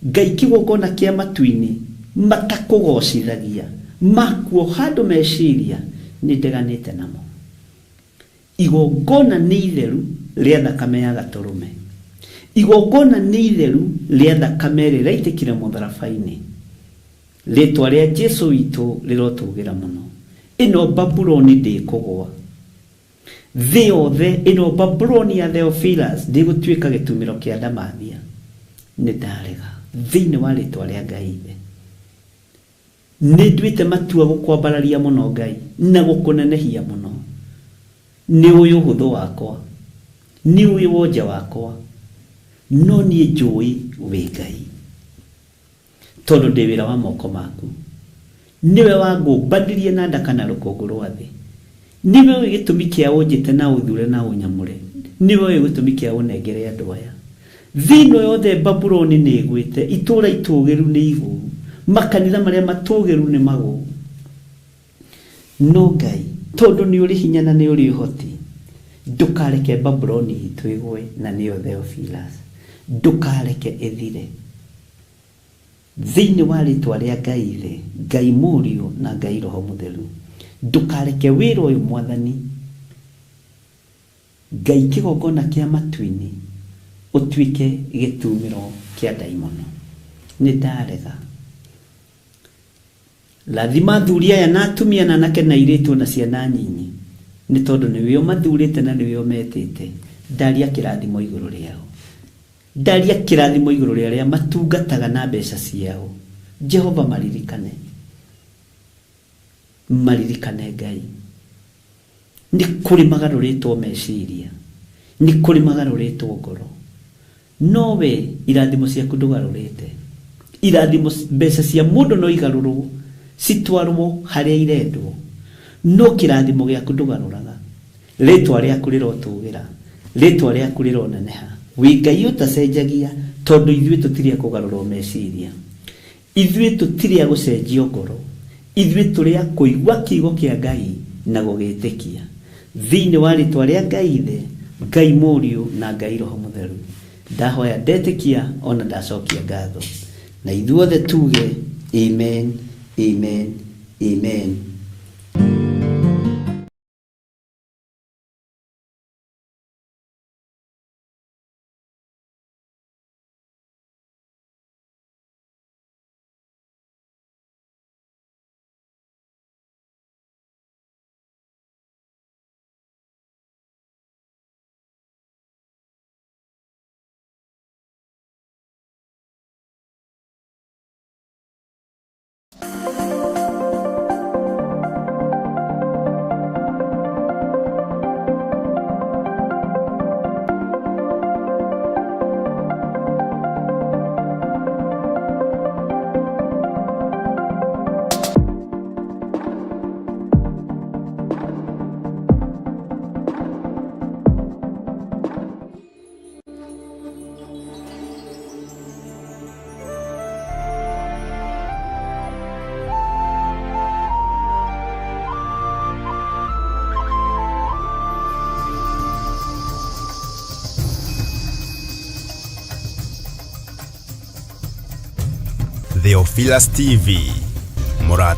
Ngai kĩgongona kĩa matu-inĩ matakũgocithagia, makuoha andũ meciria, nĩ ndeganĩte namo. Igongona nĩ itheru rĩa thakame ya gatũrũme. Igongona nĩ itheru rĩa thakame ĩrĩa ĩraitĩkire mũtharaba-inĩ. Rĩtwa rĩa Jesu witũ rĩrotũgĩra mũno. Ĩno Babuloni ndĩkũgwa. Thĩ yothe ĩno Babuloni ya Theophilus ndĩgũtuĩka gĩtumĩro kĩa ndamathia. Nĩ ndarega thĩinĩ wa rĩtwa rĩa Ngai Ithe. Nĩ nduĩte matua gũkwambararia mũno Ngai na gũkũnenehia mũno. Nĩ ũĩ ũhũthũ wakwa, nĩ ũĩ wonje wakwa, no niĩ njũĩ wĩ Ngai, tondũ ndĩ wĩra wa moko maku. Nĩwe wangũmbanirie na nda kana rũkũngũ rwa thĩ. Nĩwe ũĩ gĩtũmi kĩa ũnjĩte na ũthure na ũnyamũre. Nĩwe ũĩ gĩtũmi kĩa ũnengere andũ aya. Thĩ ĩno yothe Babuloni nĩ ĩgwĩte, itũũra itũũgĩru nĩ igũu, makanitha marĩa matũũgĩru nĩ magũu. No Ngai, tondũ nĩ ũrĩ hinya na nĩ ũrĩ ũhoti, ndũkareke Babuloni itũ ĩgwe, na nĩyo Theophilus. Ndũkareke ĩthire. Thĩinĩ wa rĩtwa rĩa Ngai Ithe, Ngai Mũriũ na Ngai Roho Mũtheru, ndũkareke wĩra ũyũ Mwathani Ngai kĩgongona kĩa matu-inĩ ũtuĩke gĩtumĩro kĩa ndaimono. Nĩ ndarega. Rathima athuri aya na atumia na anake na airĩtu ona ciana nyinyi, nĩ tondũ nĩwe ũmathurĩte na nĩwe ũmetĩte. Ndaria kĩrathimo igũrũ rĩao. Ndaria kĩrathimo igũrũ rĩa arĩa matungataga na mbeca ciao. Jehova maririkane. Maririkane Ngai. Nĩ kũrĩ magarũrĩtwo meciria. Nĩ kũrĩ magarũrĩtwo ngoro. No we irathimo ciaku ndũgarũrĩte. Irathimo mbeca cia mũndũ no igarũrwo citwarwo harĩa irendwo. No kĩrathimo gĩaku ndũgarũraga. Rĩtwa rĩaku rĩrotũgĩra. Rĩtwa rĩaku rĩroneneha. Wĩ Ngai ũtacenjagia tondũ ithuĩ tũtirĩ a kũgarũrwo meciria. Ithuĩ tũtirĩ a gũcenjio ngoro, ithuĩ tũrĩ a kũigua kiugo kĩa Ngai na gũgĩtĩkia. Thĩinĩ wa rĩtwa rĩa Ngai Ithe, Ngai Mũriũ na Ngai Roho Mũtheru, ndahoya ndetĩkia o na ndacokia ngatho. Na ithuothe tuge, Amen, Amen, Amen. Theophilus TV.